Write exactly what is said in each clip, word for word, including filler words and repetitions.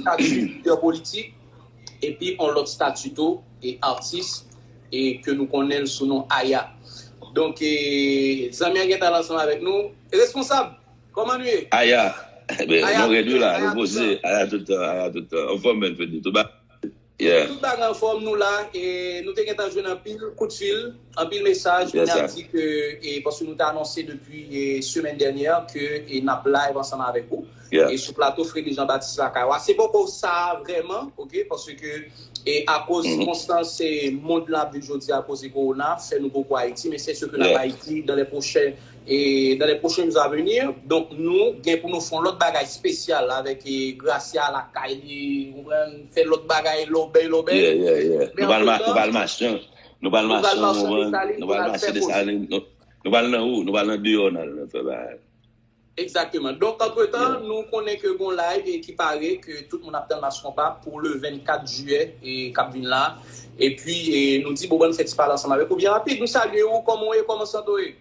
stati lidè politik, epi yon lòt stati tou, e atis, e ke nou konnen l sou non Aya. Donk, e, zanmi an gentan la ansanm avèk nou. Responsab, kòman nou ye? Aya, ben, Aya, nou rèd wi la, Aya nou poze, Aya tout tan, Aya tout tan. Anfòm, men, fè di tout ba. Yeah. Tout bagay anfòm, nou la, e nou te gentan jwenn anpil kout fil, anpil mesaj, moun ap di ke, e paske nou te anonse depi e, semèn dènyè ke e n ap live ansanm avèk ou. E sou plato Freddy Jean Baptiste lakay ou a. Se poko sa vrèman, oke, paske e akoz konstans e mond la ap viv jodi a akoz e kowona, fè nou poko Ayiti, men se sè ke n ap Ayiti dans les prochains e dans les prochains jours à venir. Donk nou gen pou nou fè yon lòt bagay espesyal avèk e Gracia lakay li, ou konprann, fè lòt bagay lòbèy lòbèy. Yeah, yeah, yeah. Nou pral ma- nou pral mache. Nou pral mache, nou pral mache Desalin, nou pral nan ou, nou pral nan deyò nan fè bagay. Egzakteman. Donk, antretan, nou konnen ke gon live e ki pare ke tout moun ap tann Mas Konpa pou le vennkat jiyè e k ap vin la. Epi, e, nou di, bon, ban n fè ti pale ansanm avèk ou byen rapid. Nou salye ou, kòman w ye, kòman sante w ye?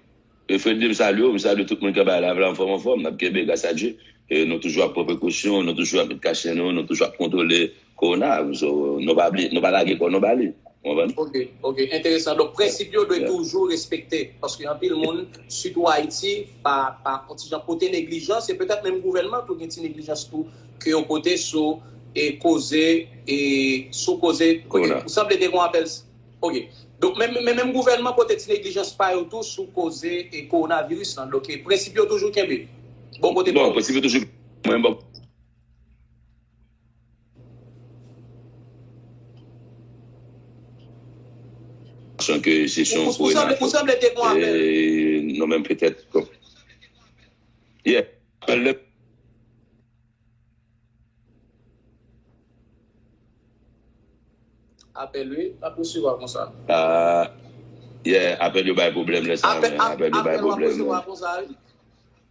E Freddy, m salye w, m salye tout moun k ap bay live la, anfòm, anfòm, n ap kenbe, gras a Dye. E nou toujou ap pran prekosyon, nou toujou ap met kachè nou, nou toujou ap kontwole kowona. So, nou pa bliye, nou pa lage kò nou ba li. Ou konprann? Ok, ok, enteresan. Donk, prensip yo dwe toujou respekte. Paske anpil moun, sitou Ayiti, pa, pa yon ti jan pote neglijans, e petèt menm gouvènman tou gen ti neglijans tou ke yo pote sou e koze, e sou koze, ok, ou sanble te gon apèl, ok. Donk, men, men menm gouvènman pote ti neglijans pa yo tou sou koze e kowonaviris lan. Donk, e prensip yo toujou kenbe. Bon kote pa w. Bon, prensip yo toujou, mwen, bon. San ke se yon kowonaviris. Ou sanble te gon apèl. Non, men petèt. Yeah. Apèl de Apèl wi, m ap resevwa konsa. Ah, yeah, apèl yo bay pwoblèm lè sa, men. Apèl yo bay pwoblèm.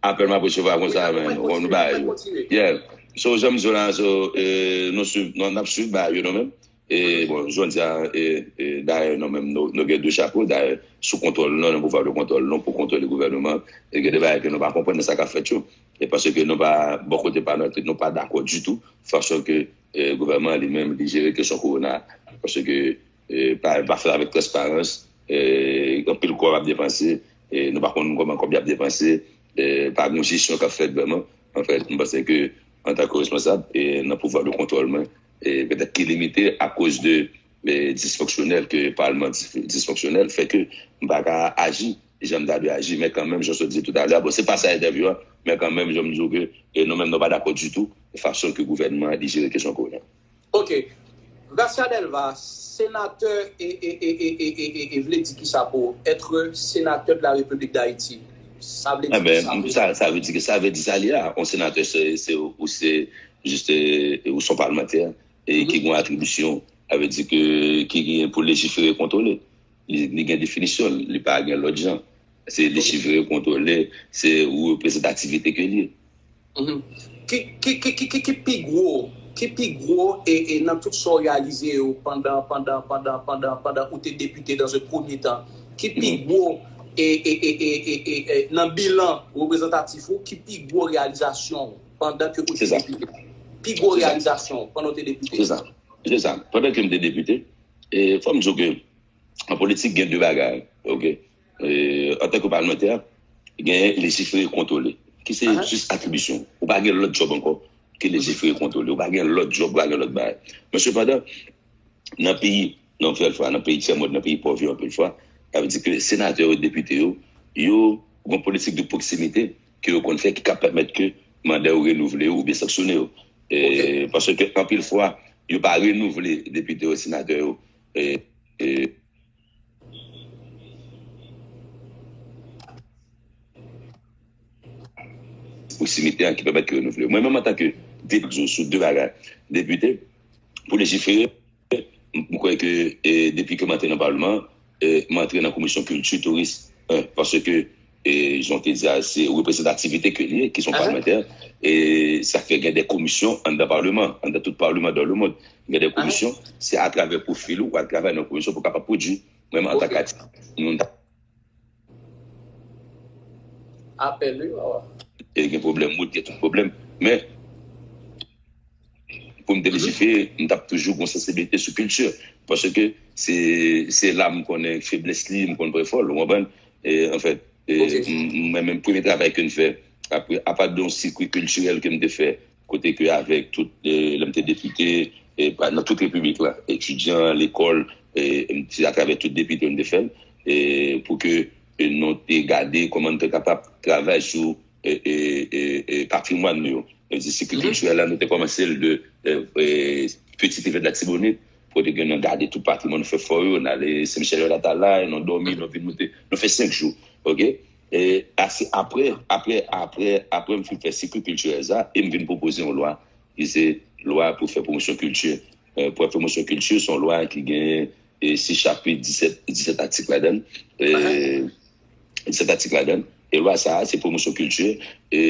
Apèl m ap resevwa konsa, men. Ou konn nou bay yo. Yeah. So, jan m di w la, so, e, nou swiv, nou, n ap swiv bay yo nou menm. E, bon, jodi a, e, e, dayè, nou menm, nou, nou gen de chapo, dayè, sou kontwòl nou, nan pouvwa de kontwòl nou, pou kontwole gouvènman, e gen de bagay ke nou pa konprann nan sa k ap fèt yo. E paske nou pa, bò kote pa nou, nou pa dakò ditou, fason ke, e, gouvènman li menm, li jere kesyon kowona, paske, e, pa, pa fè avèk transparans, e, anpil kòb ap depanse, e, nou pa konn kòman kòb y ap depanse, e, pa gen yon jesyon k ap fèt vrèman. Anfèt, m panse ke, antanke responsab, e, nan pouvwa de kontwòl mwen, e, petèt ki limite akoz de, e, disfonksyonèl ke palman dis- disfonksyonèl, fè ke m pa ka aji jan m ta dwe aji, men kanmenm, jan w sot di toutalè a, bon, se pa sa entèvyou a, men kanmenm, jan m di w ke, e, nou menm, nou pa dakò ditou, fason ke gouvènman an li jere kesyon kowona. Ok. Gracia Delva, senatè, e, e, e, e, e, e, e, vle di ki sa pou ou? Être sénateur de la République d'Haïti, sa vle di ki sa pou ou? Sa, sa vle di, sa vle di sa li a. Yon senatè, se, se, ou se, jis, e, ou se yon palmantè, e ki gen atribisyon, sa vle di ke, ki gen pou lejifere, kontwole. Li, li gen definisyon l, li pa gen lòt jan. Se lejifere, kontwole, se reprezantativite ke li ye. Ki, ki, ki, ki, ki, ki pi gwo, ki pi gwo e, e nan tout sa w reyalize yo pandan, pandan, pandan, pandan, pandan ou te depite dans un premier temps, ki pi gwo e, e, e, e, e, e, e nan bilan reprezantatif ou, ki pi gwo reyalizasyon w pandan ke ou te depite? Pi gwo reyalizasyon w pandan ou te depite? Se sa. Se sa. Pandan ke m te depite, e fò m di w ke an politik, gen de bagay, oke? E, antanke palmantè, gen lejifere, kontwole, ki se jis atribisyon. Ou pa gen lòt djòb ankò ke lejifere, kontwole. Ou pa gen lòt djòb, ou pa gen lòt bagay. Men sepandan, nan peyi, nan yon sèl fwa, nan peyi tyèmond, nan peyi pòv yo anpil fwa, sa vle di ke senatè yo, depite yo, yo gen yon politik de pwoksimite ke yo konn fè ki ka pèmèt ke manda yo renouvle yo oubyen sanksyone yo. E, paske anpil fwa, yo pa renouvle depite yo, senatè yo, e, e, pwoksimite an ki pèmèt ke renouvle. Mwen menm antanke depite, sou de bagay, depite, pou lejifere, m kwè ke, e, depi ke m antre nan palman, e, m antre nan komisyon kilti, touris, en, paske, e, jan w te di a, se reprezantativite ke li ye, ki se yon palmantè, e sa fè gen de komisyon anndan palman, anndan tout palman dans le monde. Gen de komisyon, se atravè pwofil ou, ou al travay nan komisyon pou w kapab pwodui. Mwen menm antanke atis, nou ta Apèl wi, wawa. E gen pwoblèm, wout gen tout pwoblèm. Men, Pou m te lejifere, m t ap toujou gen yon sansibilite sou kilti. Paske se, se la m konnen feblès li, m konn pwen fò l, ou konprann? E, anfèt, e, m- mwen menm, premye travay ke m fè, apre, apa de yon sikwi kiltirèl ke m te fè, kote ke avèk tout, e, lè m te depite, e, pa- nan tout repiblik la, etidyan, lekòl, e, m te atravè tout depite yo m te fè l, e, pou ke, e, nou te gade kòman nou te kapab travay sou, e, e, e, e, patrimwàn nou yo. Sa vle di, sikwi kiltirèl la, nou te kòmanse l de, e, e, Petit Rivière de Latibonit, kote ke nou gade tout patrimwàn fè fò yo, n ale Sen Michèl Latalay, nou dòmi, nou vin moute, nou fè senk jou, oke? E ase apre, apre, apre, apre m fin fè sikwi kiltirèl sa, e m vin pwopoze yon lwa, ki se lwa pou fè pwomosyon kilti. E, pou fè pwomosyon kilti, se yon lwa ki gen, e, sis chapit, disèt, disèt atik ladan l. E, disèt atik ladan l. E lwa sa a, se pwomosyon kilti. E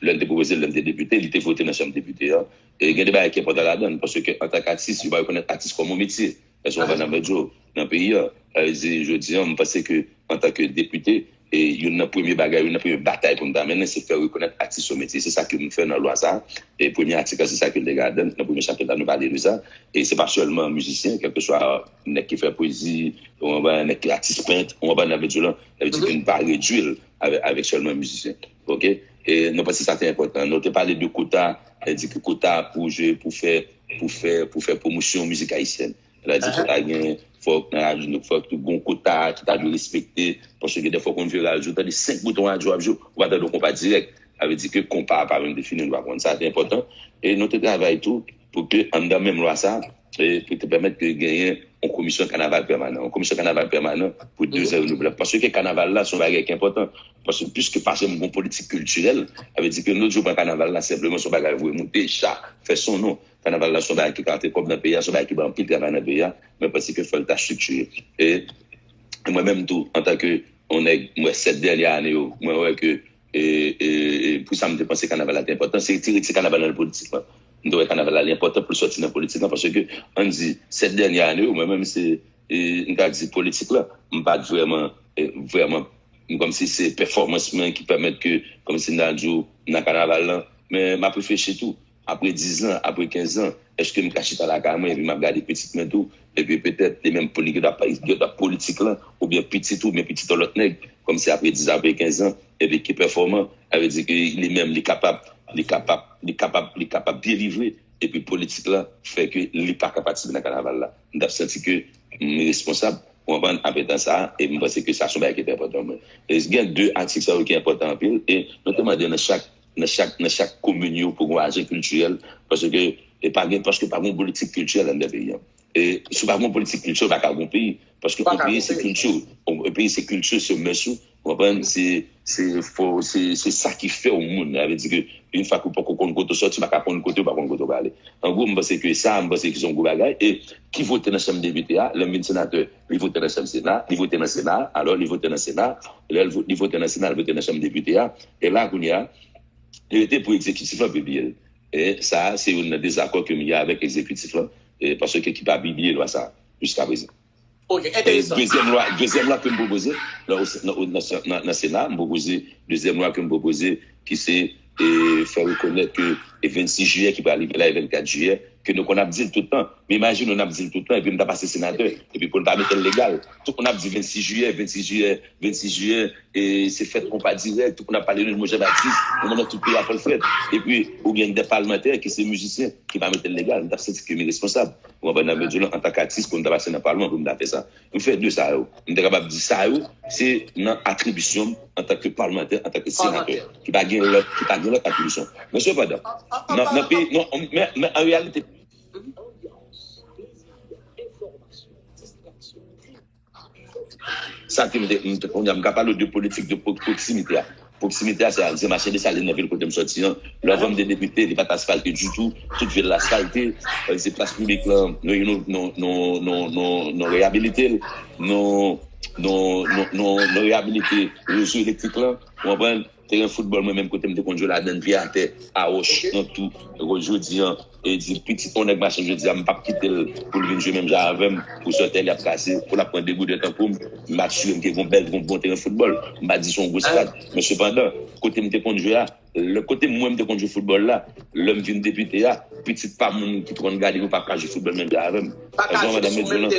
lè n te pwopoze l, lè m te depite, li te vote nan chanm depite a. E gen de bagay ki enpòtan ladan l, paske antanke atis, yo pa rekonèt atis kòm yon metye. Èske w konprann sa m vle di w? Nan peyi a, sa vle di, jodi a, m panse ke antanke depite, e youn nan premye bagay, youn nan premye batay pou m ta mennen, se fè rekonèt atis yon metye. Se sa ke m fè nan lwa sa a. E premye atik la, se sa ke l te gen ladan l. Nan premye chapit la, nou pale de sa. E se pa sèlman mizisyen, kèlkeswa nèg ki fè pwezi, ou anba nèg ki atis pent, ou anba nan medyo lan, sa vle di ke nou pa redui l avèk, avèk sèlman mizisyen. Oke? E nou panse sa te enpòtan. Nou te pale de kota, sa vle di ke kota pou jwe, pou fè, pou fè, pou fè pwomosyon mizik ayisyèn. Sa vle di fò ta gen, fòk nan radyo, fòk tout gon kota ki ta dwe respekte, paske gen de fwa konn vye radyo, tande senk bouton radyo ap jwe, ou pa tande yon konpa dirèk. Sa vle di ke konpa a pa menm defini, nou pa konn sa, te enpòtan. E nou te travay tou pou ke anndan menm lwa sa, e pou te pèmèt ke genyen yon komisyon kanaval pèmanan. Yon komisyon kanaval pèmanan pou de zan renouvle. Paske kanaval la, se yon bagay ki enpòtan. Paske piske pa janm gon politik kiltirèl, sa vle di ke nou di pran kanaval la, senpleman se yon bagay voye moute, cha, fè son non. Kanaval la se yon bagay ki ka antre kòb nan peyi a, se yon bagay ki bay anpil travay nan peyi a, men panse ke fò l ta estriktire. E mwen menm tou, antanke yon nèg, mwen, sèt dènye ane yo, mwen wè ke, e, e, e, pou sa m te panse kanaval la te enpòtan, se retire ti kanaval nan politik lan. M te wè kanaval la li enpòtan pou l sòti nan politik lan, paske, ann di, sèt dènye ane yo, mwen menm se, e, m ka di politik lan, m pa t vrèman, e, vrèman, kòmsi se pèfòmans mwen ki pèmèt ke, kòmsi m ta di w, nan kanaval lan, men m ap reflechi tou. Apre diz an, apre kenz an, èske m ka chita lakay mwen epi m ap gade pitit mwen tou, epi petèt li menm pou li gen dwa pa- gen dwa politik lan, oubyen pitit ou, oubyen pitit yon lòt nèg, kòmsi apre diz an, apre kenz an, epi ki pèfòman, sa vle di ke li menm li kapab, li kapab, li kapab, li kapab delivre, epi politik lan fè ke li pa ka patisipe nan kanaval la. M t ap santi ke m responsab, ou konprann, anpetan sa a, e m panse ke sa se yon bagay ki trè enpòtan pou mwen. E gen de atik sa yo ki enpòtan anpil, e nou te mande nan chak nan chak, nan chak komin yo pou gen yon ajan kiltirèl, paske e pa gen, paske pa gen politik kiltirèl anndan peyi a. E si w pa gen politik kilti, pa ka gen peyi, paske yon peyi se kilti, yon peyi se kilti, se mès ou, ou konprann, se, se, fò, se, se sa ki fè w moun, sa vle di ke yon fwa ke w poko konn kote w sòti, w pa ka konn kote w, pa konn kote w prale. An gwo, m panse ke sa, m panse ke se yon gwo bagay, e ki vote nan chanm depite a, lè m vin senatè, li vote nan chanm sena, li vote nan sena, alò li vote nan sena, lè li vote nan sena, li vote nan chanm depite a, e la kounye a, li rete pou egzekitif lan pibliye l. E sa a, se youn nan dezakò ke m gen avèk egzekitif lan, e paske ki pa pibliye lwa sa a, jiskaprezan. Ok, enteresan. Dezyèm lwa, dezyèm lwa ke m pwopoze, nan, nan, nan, nan, nan Sena, m pwopoze dezyèm lwa ke m pwopoze, ki se, e, fè rekonèt ke e vennsis jiyè ki pral rive la, e vennkat jiyè, ke nou konn ap di l tout tan. Men imajine w n ap di l tout tan, epi m ta pase senatè, epi pou l pa mete l legal. Tout moun ap di vennsis jiyè, vennsis jiyè, vennsis jiyè, e se fèt konpa dirèk, tout moun ap pale de Louis Jean Baptiste, nan moman tout peyi a fè l fèt. Epi, ou gen de palmantè ki se mizisyen, ki pa mete l legal, m t ap santi ke m iresponsab. Ou konprann, nan medyo lan, antanke atis, pou m ta pase nan palman, pou m ta fè sa. M fè de sa yo. M te kapab di sa yo, se nan atribisyon m antanke palmantè, antanke senatè, ki pa gen lòt, ki pa gen lòt atribisyon. Men sepandan, nan, nan peyi, non, men, men an reyalite, sa ke m te, m te, kounye a, m ka pale w de politik de pwok- pwoksimite a. Pwoksimite a, se a, se mache Desalin nan vil kote m sòti an. Lè w wè m te depite, li pa t asfalte ditou. Tout vil la asfalte. E, se plas piblik lan, nou, nou, nou reyabilite l. Nou, nou, nou, nou, nou reyabilite rezo elektrik lan. Ou konprann? Teren foutbòl, mwen menm, kote m te konn jwe ladan l, pye atè, a wòch, nan tou. Jodi an, e di, pitit yon nèg mache jodi a, m p ap kite l pou l vin jwe menm jan avè m, pou sòtèy li ap kase, pou l ap pran degouden tankou m. M asire m ke gon bèl, gon bon teren foutbòl. M pa di se yon gwo stad, men sepandan, kote m te konn jwe a, Lè kote mwen m te konn jwe foutbòl la, lè m vin depite a, pitit pa moun ki te konn gade yo p ap ka jwe foutbòl menm jan avè m. Èske w konprann sa m vle di w lan?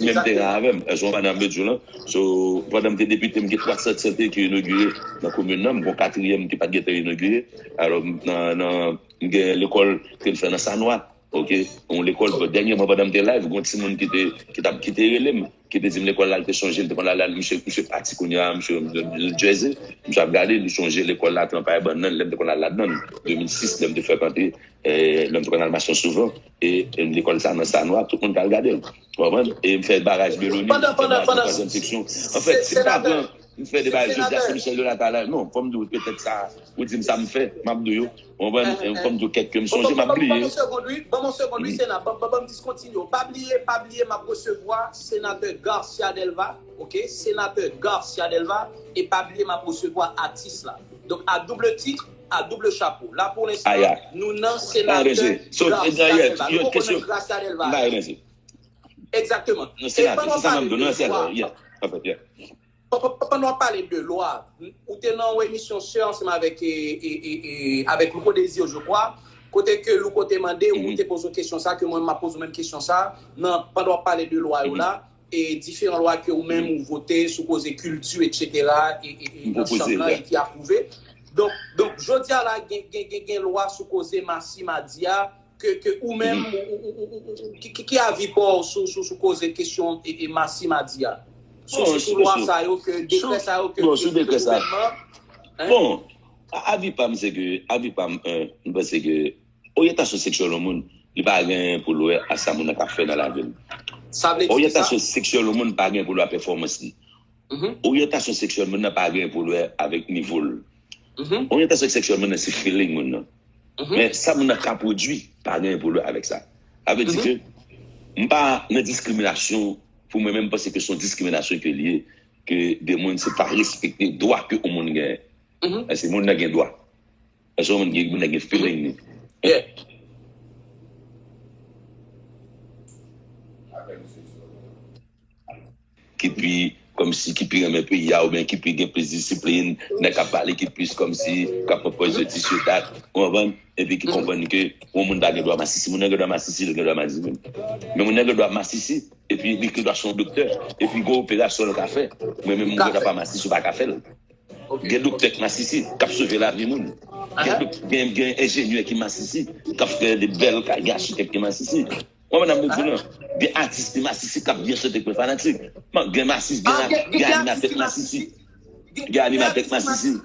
Menm teren avè m. Èske w konprann sa m vle di w lan? So, pandan m te depite, m gen twa sant sante ki inogire nan komin nan. M gen yon katriyèm ki pa t gentan inogire. Alò, m- nan, nan, m gen lekòl ke m fè nan Sanwa. Ok, yon lekòl, bon, dènyèman, pandan m te live, gen yon timoun ki te, ki t ap, ki te rele m, ki te di m lekòl la, l te sonje, l te konn al la, misye, misye pati kounye a, misye New Jersey, misye ap gade, li sonje lekòl la, Tranpay Bannann, lè m te konn al ladan l, de mil sis, lè m te frekante, eh, lè m te konn al Machan souvan, e, e lekòl sa nan Sanwa, tout moun t al gade l. Ou konprann? E m fè baraj Belonie, m fè baraj nan twazyèm seksyon. Anfèt, si m ta pran, m fè de bagay jodi a, si m chanje la ta la, non, fò m di w, petèt sa, ou di m sa m fè, m ap di w yo. Ou konprann? Fò m di w kèk ke m sonje, m ap bliye. Ban m yon segond, wi. Ban m yon segond, wi, Sena. Ban, ban, ban m diskontinye w. Pa bliye, pa bliye, m ap resevwa Senatè Garcia Delva, ok? Senatè Garcia Delva, e pa bliye, m ap resevwa atis la. Donk, a double titre, a double chapeau. La, pou lenstan, nou nan Senatè Garcia Delva. Nou konn Garcia Delva. Egzakteman. E pandan w ap pale de lwa, pa- pa- pa- pandan w ap pale de lwa, ou te nan yon emisyon sè ansanm avèk, e, e, e, e, avèk Louko Désir, je crois, kote ke Louko te mande, ou te poze yon kesyon sa, ke mwen, m ap poze w menm kesyon sa, nan, pandan w ap pale de lwa yo la, e diferan lwa ke ou menm ou vote sou koze kilti, etsetera, e, e, e nan chanm nan, e ki apwouve. Donk, donk, jodi a la, gen, gen, gen, gen lwa sou koze Masi Madi a, ke, ke ou menm, ou, ou, ou, ou, ou, ki, ki, ki avi pa w sou, sou, sou koze kesyon e, e Masi Madi a? Sou, sou, sou lwa sa yo, ke dekrè sa yo, ke, ke gouvènman, hein? Bon, a- avi pa m se ke, avi pa m, en, m panse ke oryantasyon seksyèl yon moun, li pa gen pou l wè a sa moun nan ka fè nan lavi l. Sa vle di ki sa? Oryantasyon seksyèl yon moun pa gen pou l wè a pèfòmans li. Oryantasyon seksyèl moun nan pa gen pou l wè avèk nivo l. Oryantasyon seksyèl moun nan se feeling moun nan. Men sa moun nan ka pwodui pa gen pou l wè avèk sa. Sa vle di ke m pa nan diskriminasyon pou mwen menm, m panse ke se yon diskriminasyon ke l ye, ke de moun se pa respekte dwa ke yon moun genyen. Èske moun nan gen dwa? Èske yon moun gen, moun nan gen feeling li? Ki pi, kòmsi, ki pi renmen peyi a, oubyen ki pi gen plis disiplin, nèg k ap pale ki plis kòmsi, k ap pran pòz yo dis yo dat, ou konprann? Epi ki konprann ke yon moun pa gen dwa masisi, moun nan gen dwa masisi, li gen dwa masisi. Men moun nan gen dwa masisi, epi li gen dwa se yon doktè, epi gen operasyon l ka fè. Mwen menm, mwen gen dwa pa masisi, ou pa ka fè l. Gen doktè k masisi, k ap sove lavi moun. Gen, gen, gen enjenyè ki masisi, k ap fè de bèl kay, gen achitèk ki masisi. Ou konprann sa m vle di w lan? Gen atis ki masisi k ap byen chante k mwen fanatik. Gen masis, gen, gen animatè k masisi. Gen animatè k masisi.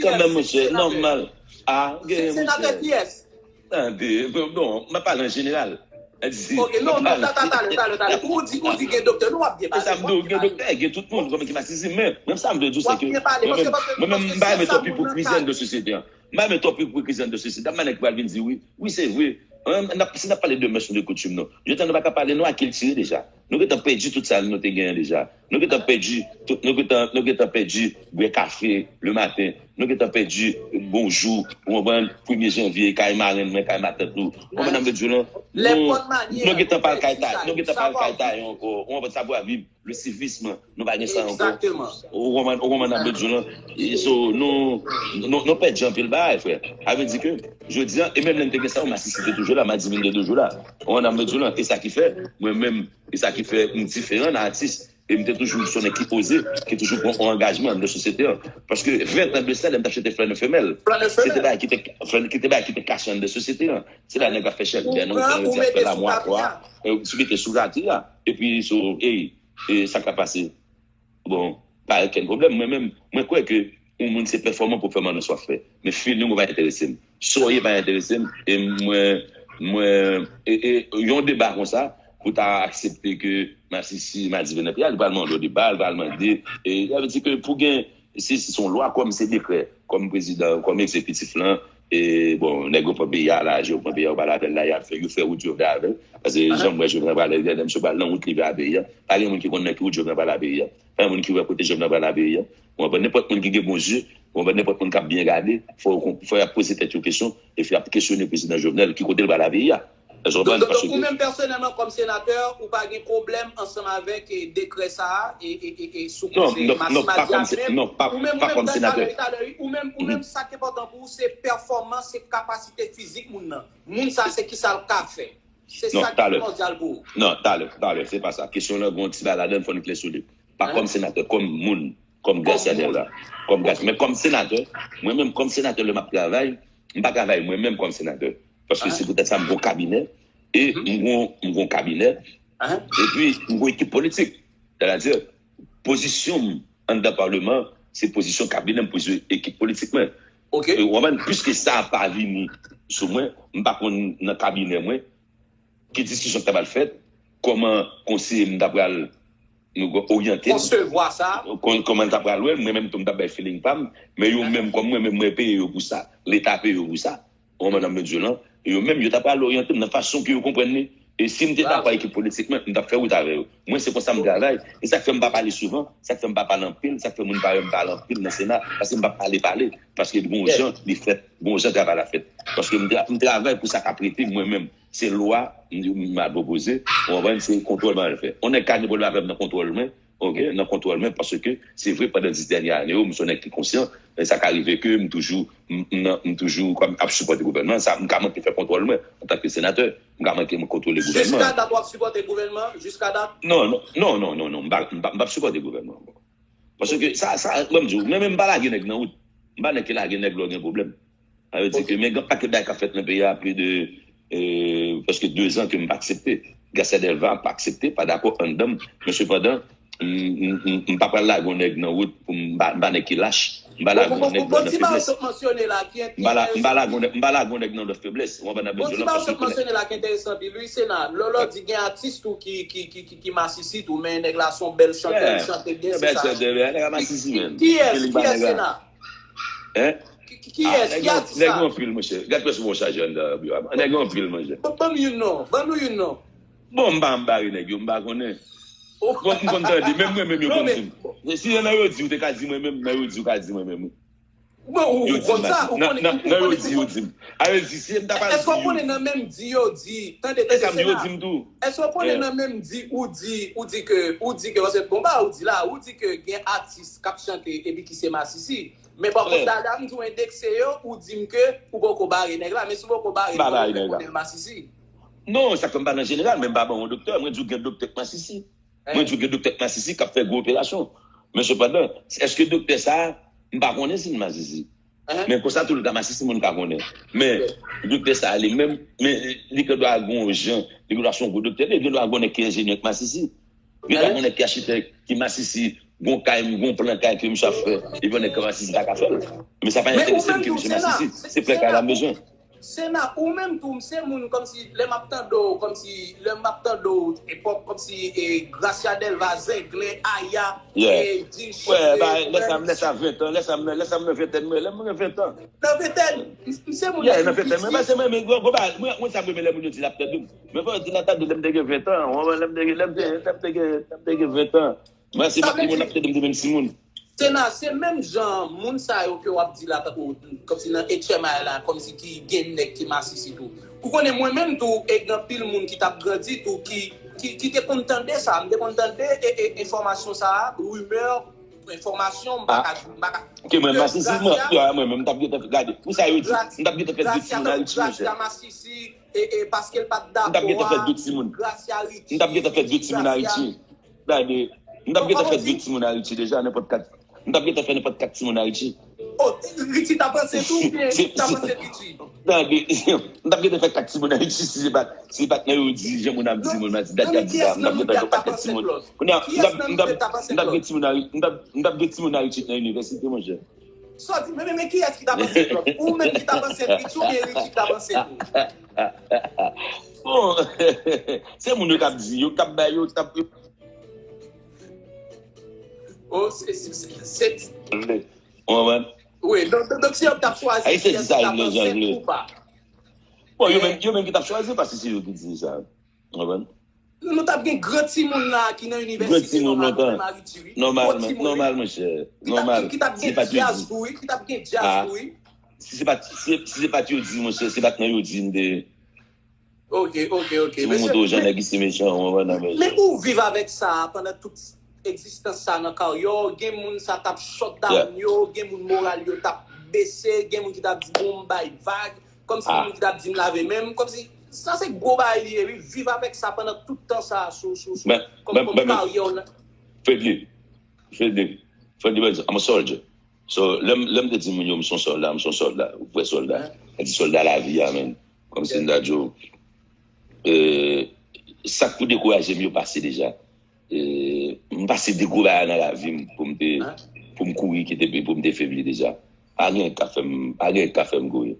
Kanmenm, monchè, nòmal. A, gen, monchè. Tande, bon, m ap pale an jeneral. Ok, non, non, talè, talè, talè. Ou di, ou di gen doktè, nou ap byen pale. E sa m di w, gen doktè, gen tout moun, konbyen ki masisi, men, menm sa m vle di w, se ke mwen menm, mwen menm, m pa renmen twòp ipokrizi anndan sosyete an. M pa renmen twòp ipokrizi anndan sosyete an. M pa nèg pral vin di wi, wi, se vre. An, n ap, si n ap pale de mœurs, de coutume, non. Jodi a, nou pa ka pale, nou akiltire deja. Nou gentan pèdi tout sa nou te genyen deja. Nou gentan pèdi, tout, nou gentan, nou gentan pèdi bwè kafe le maten. Nou gentan pèdi bonjou, ou konprann, premye janvye, kay marenn mwen, kay matant nou. Ou konprann sa m vle di w lan? Nou, nou gentan pa al kay ta, nou gentan pa al kay tayon ankò. Ou konprann sa pou a viv? Le civisme, nou pa gen sa ankò. Ou konprann, ou konprann sa m vle di w lan? E so, nou, nou, nou pèdi anpil bagay, frè. Sa vle di ke, jodi a, e menm lè n te gen sa yo, masisi te toujou la, madivin te toujou la. Ou konprann sa m vle di w lan? E sa ki fè, mwen menm, e sa ki fè m diferan nan atis. E m te toujou se yon nèg ki poze, ki toujou pran yon angajman nan sosyete an. Paske ven tan de sa, lè m t ap chante Flannè Femèl, se te bagay ki te, ki te bagay ki te kache anndan sosyete an. Se la nèg ap fè chèlbè, nou konnen yo di ap fè lamwa twa, e, sou mete sou rate a. Epi, so, ey, e sa k ap pase? Bon, pa okenn pwoblèm. Mwen menm, mwen kwè ke yon moun se pèfòman pou fè m nan sa w ap fè. Men feeling ou pa enterese m. Sa w ye pa enterese m. E mwen, mwen, e, e, yon deba konsa, pou ta aksepte ke masisi, madivin nan peyi a, li pral mande yon deba, li pral mande, e, sa vle di ke pou gen, si, si se yon lwa, kòm se dekrè, kòm prezidan, kòm egzekitif lan, e, bon, nèg yo pran peyi a laje, yo pran peyi a, yo pale avè l la, y ap fè, yo fè wout yo vle avè l. Paske jan m wè Jovenel pale, lè misye pral nan wout li vle a peyi a. Pa gen moun ki konn nan ki wout Jovenel pral a peyi a. Pa gen moun ki wè kote Jovenel pral a peyi a. Ou konprann? Nenpòt moun ki gen bon zye, ou konprann? Nenpòt moun k ap byen gade, fò yo konp-, fò y ap poze tèt yo kesyon, epi y ap kesyone prezidan Jovenel, ki kote l pral a peyi a. Donk, donk, ou menm pèsonèlman, kòm senatè, ou pa gen pwoblèm ansanm avèk dekrè sa a, e, e, e, e sou konseye Massimadji a menm, ou menm, ou menm, talè, talè, wi, ou menm, ou menm, sa k enpòtan pou ou, se pèfòmans, se kapasite fizik moun nan. Moun sa, se kisa l ka fè. Se sa ki primòdyal pou ou. Non, talè, talè, se pa sa. Kesyon lan gon ti bagay ladan, fò n klè sou li. Pa kòm senatè, kòm moun, kòm Gracia Delva. Kòm Gracia, men kòm senatè, mwen menm kòm senatè, lè m ap travay, m pa travay mwen menm kòm senatè. Paske se poutèt sa m gon kabinè, e m gon, m gon kabinè, epi m gon ekip politik. Sètadi, pozisyon m anndan palman, se pozisyon kabinè m, pozisyon ekip politik mwen. Ou konprann? Piske sa pa vini sou mwen, m pa konn nan kabinè mwen, ki diskisyon ki ta pral fèt, kòman konseye m ta pral oryante l, konsevwa sa, kòman l ta pral wè l, mwen menm tou m t ap bay feeling pa m, men yo menm kòm mwen menm mwen peye yo pou sa, Leta peye yo pou sa, ou konprann sa m vle di w lan, yo menm yo ta pral oryante m nan fason ke yo konprann li. E si m te dakò ak ekip politik mwen, m t ap fè wout avè yo. Mwen se konsa m travay. E sa k fè m pa pale souvan, sa k fè m pa pale anpil, sa k fè moun pa wè m pale anpil nan Sena, paske m pa pale pale. Paske gon jan li fèt, gon jan travay la fèt. Paske m tra- m travay pou sa k ap rete mwen menm. Se lwa m, m al pwopoze, ou konprann, se kontwòl mwen al fè. Yon nèg ka gen pwoblèm avè m nan kontwòl mwen, oke, nan kontwòl mwen, paske se vre pandan dis dènye ane yo, m se yon nèg ki konsyan, men sa ka rive ke m toujou, m, m, m toujou kòm ap sipòte gouvènman, sa, m ka manke fè kontwòl mwen antanke senatè, m ka manke mwen kontwole gouvènman. Jiska dat w ap sipòte gouvènman? Jiska dat? Non, non, non, non, non, non, m pa, m pa, m p ap sipòte gouvènman ankò. Paske sa, sa, ban m di w, mwen menm m pa lage nèg nan wout. M pa nèg ki lage nèg lè w gen pwoblèm. Sa vle di ke men gen pakèt bagay k ap fèt nan peyi a, plis de, euh, prèske de zan ke m pa aksepte. Gracia Delva pa aksepte, pa dakò anndan m. Men sepandan, m, m, m, m pa pral lage yon nèg nan wout pou m pa, m pa nèg ki lach. M pa lage yon nèg nan feblès. M pa la, m pa lage yon nèg, m pa lage yon nèg nan lòt feblès. Ou konprann sa m vle di w lan? Paske enteresan anpil, wi, Sena. Lè w di gen atis tou ki, ki, ki, ki, ki masisi tou, men nèg la se yon bèl chantè, li chante byen, se sa. Bèl chantè, nèg la masisi, men. Kiyès, kiyès, Sena? Hein? Ki, ki, kiyès, ki atis sa? Nèg yo anpil, monchè. Gad kiyès ou bon chaje anndan biro a. Nèg yo anpil, monchè. Ban, ban m youn non. Ban nou youn non. Bon, m pa, m bare nèg yo, m pa konnen. Bon, m konn tande, menm mwen menm yo konn di m. Si se nan yo di, ou te ka di mwen menm, nan yo di, ou ka di mwen menm. Bon, ou konn sa, ou konnen ki politik. Nan yo di, yo di m. A yo di, si m ta pral di yo. Èske w konnen nan menm di yo di, tande, tande, Sena. Èske w konnen nan menm di, ou di, ou di ke, ou di ke, paske bon, ba, ou di la, ou di ke gen atis k ap chante epi ki se masisi. Men pa kont dada, m di w endekse yo, ou di m ke ou poko bare nèg la, men si w poko bare nèg la, ou fè konnen l masisi. Non, sa fè m pale an jeneral, men m pa ban w yon doktè, mwen di w gen doktè k masisi. Mwen di w gen doktè k masisi k ap fè gwo operasyon. Men sepandan, èske doktè sa a, m pa konnen si l masisi. Men konsa tou l ka masisi, moun ka konnen. Men doktè sa a li menm, men li gen dwa gen yon jan, li gen dwa se yon gwo doktè, li gen dwa gen yon nèg ki enjenyè k masisi. Gen dwa gen yon nèg ki achitèk, ki masisi, gon kay, gon plan kay ke misye ap fè, epi yon nèg ki masisi pa ka fè l. Men sa pa enterese m ke misye masisi, se plan kay la m bezwen. Sena, ou menm tou, m se moun kòmsi, lè m ap tande w, kòmsi, lè m ap tande w, epòk, kòmsi, e, Gracia Delva, Zenglen, Aya, e, Dilchip, e, lè sa, lè sa ven tan, lè sa, lè sa m nan ventèn mwen, lè m nan ventèn. Nan ventèn, m, m se moun ki, nan ventèn mwen, paske mwen, mwen, mwen, mwen, mwen, sa m renmen lè moun yo di l ap tande m. Men fò yo di l ap tande lè m te gen ven tan, lè m te gen, lè m te, lè m te gen, lè m te gen ven tan. Mwen se pa timoun ap tande m, te menm timoun. Sena, se menm jan moun sa yo ke w ap di la, tankou, kòmsi nan H M I la, kòmsi ki gen nèg ki masisi tou. Ou konnen mwen menm tou, e gen anpil moun ki t ap grandi tou, ki, ki, ki te konn tande sa. M te konn tande, e, e, enfòmasyon sa a, rimè, enfòmasyon, m pa ka, m pa ka. Ke mwen masisi, mwen, mwen menm, m t ap gentan gade. Pou sa yo di, m t ap gentan fè di timoun Ayiti, monchè. Gracia masisi, e, e, paske l pa t dakò a, Gracia Richie, m t ap gentan fè di timoun Ayiti. Gade, m t ap gentan fè de timoun Ayiti deja, nenpòt kat. M t ap gentan fè nenpòt kat timoun Ayiti. Oh, Richie t ap panse tou, oubyen Richie t ap panse Richie? Gade, m t ap gentan fè kat timoun Ayiti si se pa, si se pa t nan yo di, jan moun ap di, moun ap di, dat y ap di sa, m t ap gentan fè kat timoun. Kounye a, m t ap, m t ap, m t ap gen timoun Ayiti, m t ap, m t ap gen timoun Ayiti nan inivèsite, monchè. Sa w di, men, men, men kiyès ki t ap ansent lòt? Ou menm ki t ap ansent Richie oubyen Richie ki t ap ansent ou? Bon, se moun yo k ap di, yo k ap bay, yo k ap. Oh, se, se, se, se. Ou konprann? Wi, donk, donk, donk, se yo k t ap chwazi kiyès ki t ap ansent ou pa. Bon, yo menm, yo menm ki t ap chwazi, paske se yo ki di sa. Ou konprann? Nou, nou t ap gen gran timoun la ki nan inivèsite nòmal, lontan, menm Ayiti, wi. Gwo timoun, wi. Nòmal, monchè. Nòmal. Ki t ap gen djaz tou, wi. Ki t ap gen djaz tou, wi. Si se pa t, si, si se pa t yo di, monchè, se pa t nan yo di m te. Ok, ok, ok. Si m montre w jan nèg isi mechan, ou konprann nan men. Men ou viv avèk sa pandan tout egzistans sa nan karyè w, gen moun sa t ap shut down yo, gen moun moral yo t ap bese, gen moun ki t ap di bon m bay vag, kòmsi gen moun ki t ap di m lave men m, kòmsi sa se gwo bagay li ye wi, viv avèk sa pandan tout tan sa sou sou sou kòm kòm karyè w nan. Fredly, Fredly, Fredly Benz, I'm a soldier. So, lè m lè m te di moun yo m se yon sòlda, m se yon sòlda, vrè sòlda. Sa di sòlda lavi a, men. Kòmsi m ta di w, e, sa k pou dekouraje m yo pase deja. E, m pase de gwo bagay nan lavi m pou m te pou m kouri kite peyi, pou m te febli deja. Pa gen k ap fè m, pa gen k ap fè m kouri.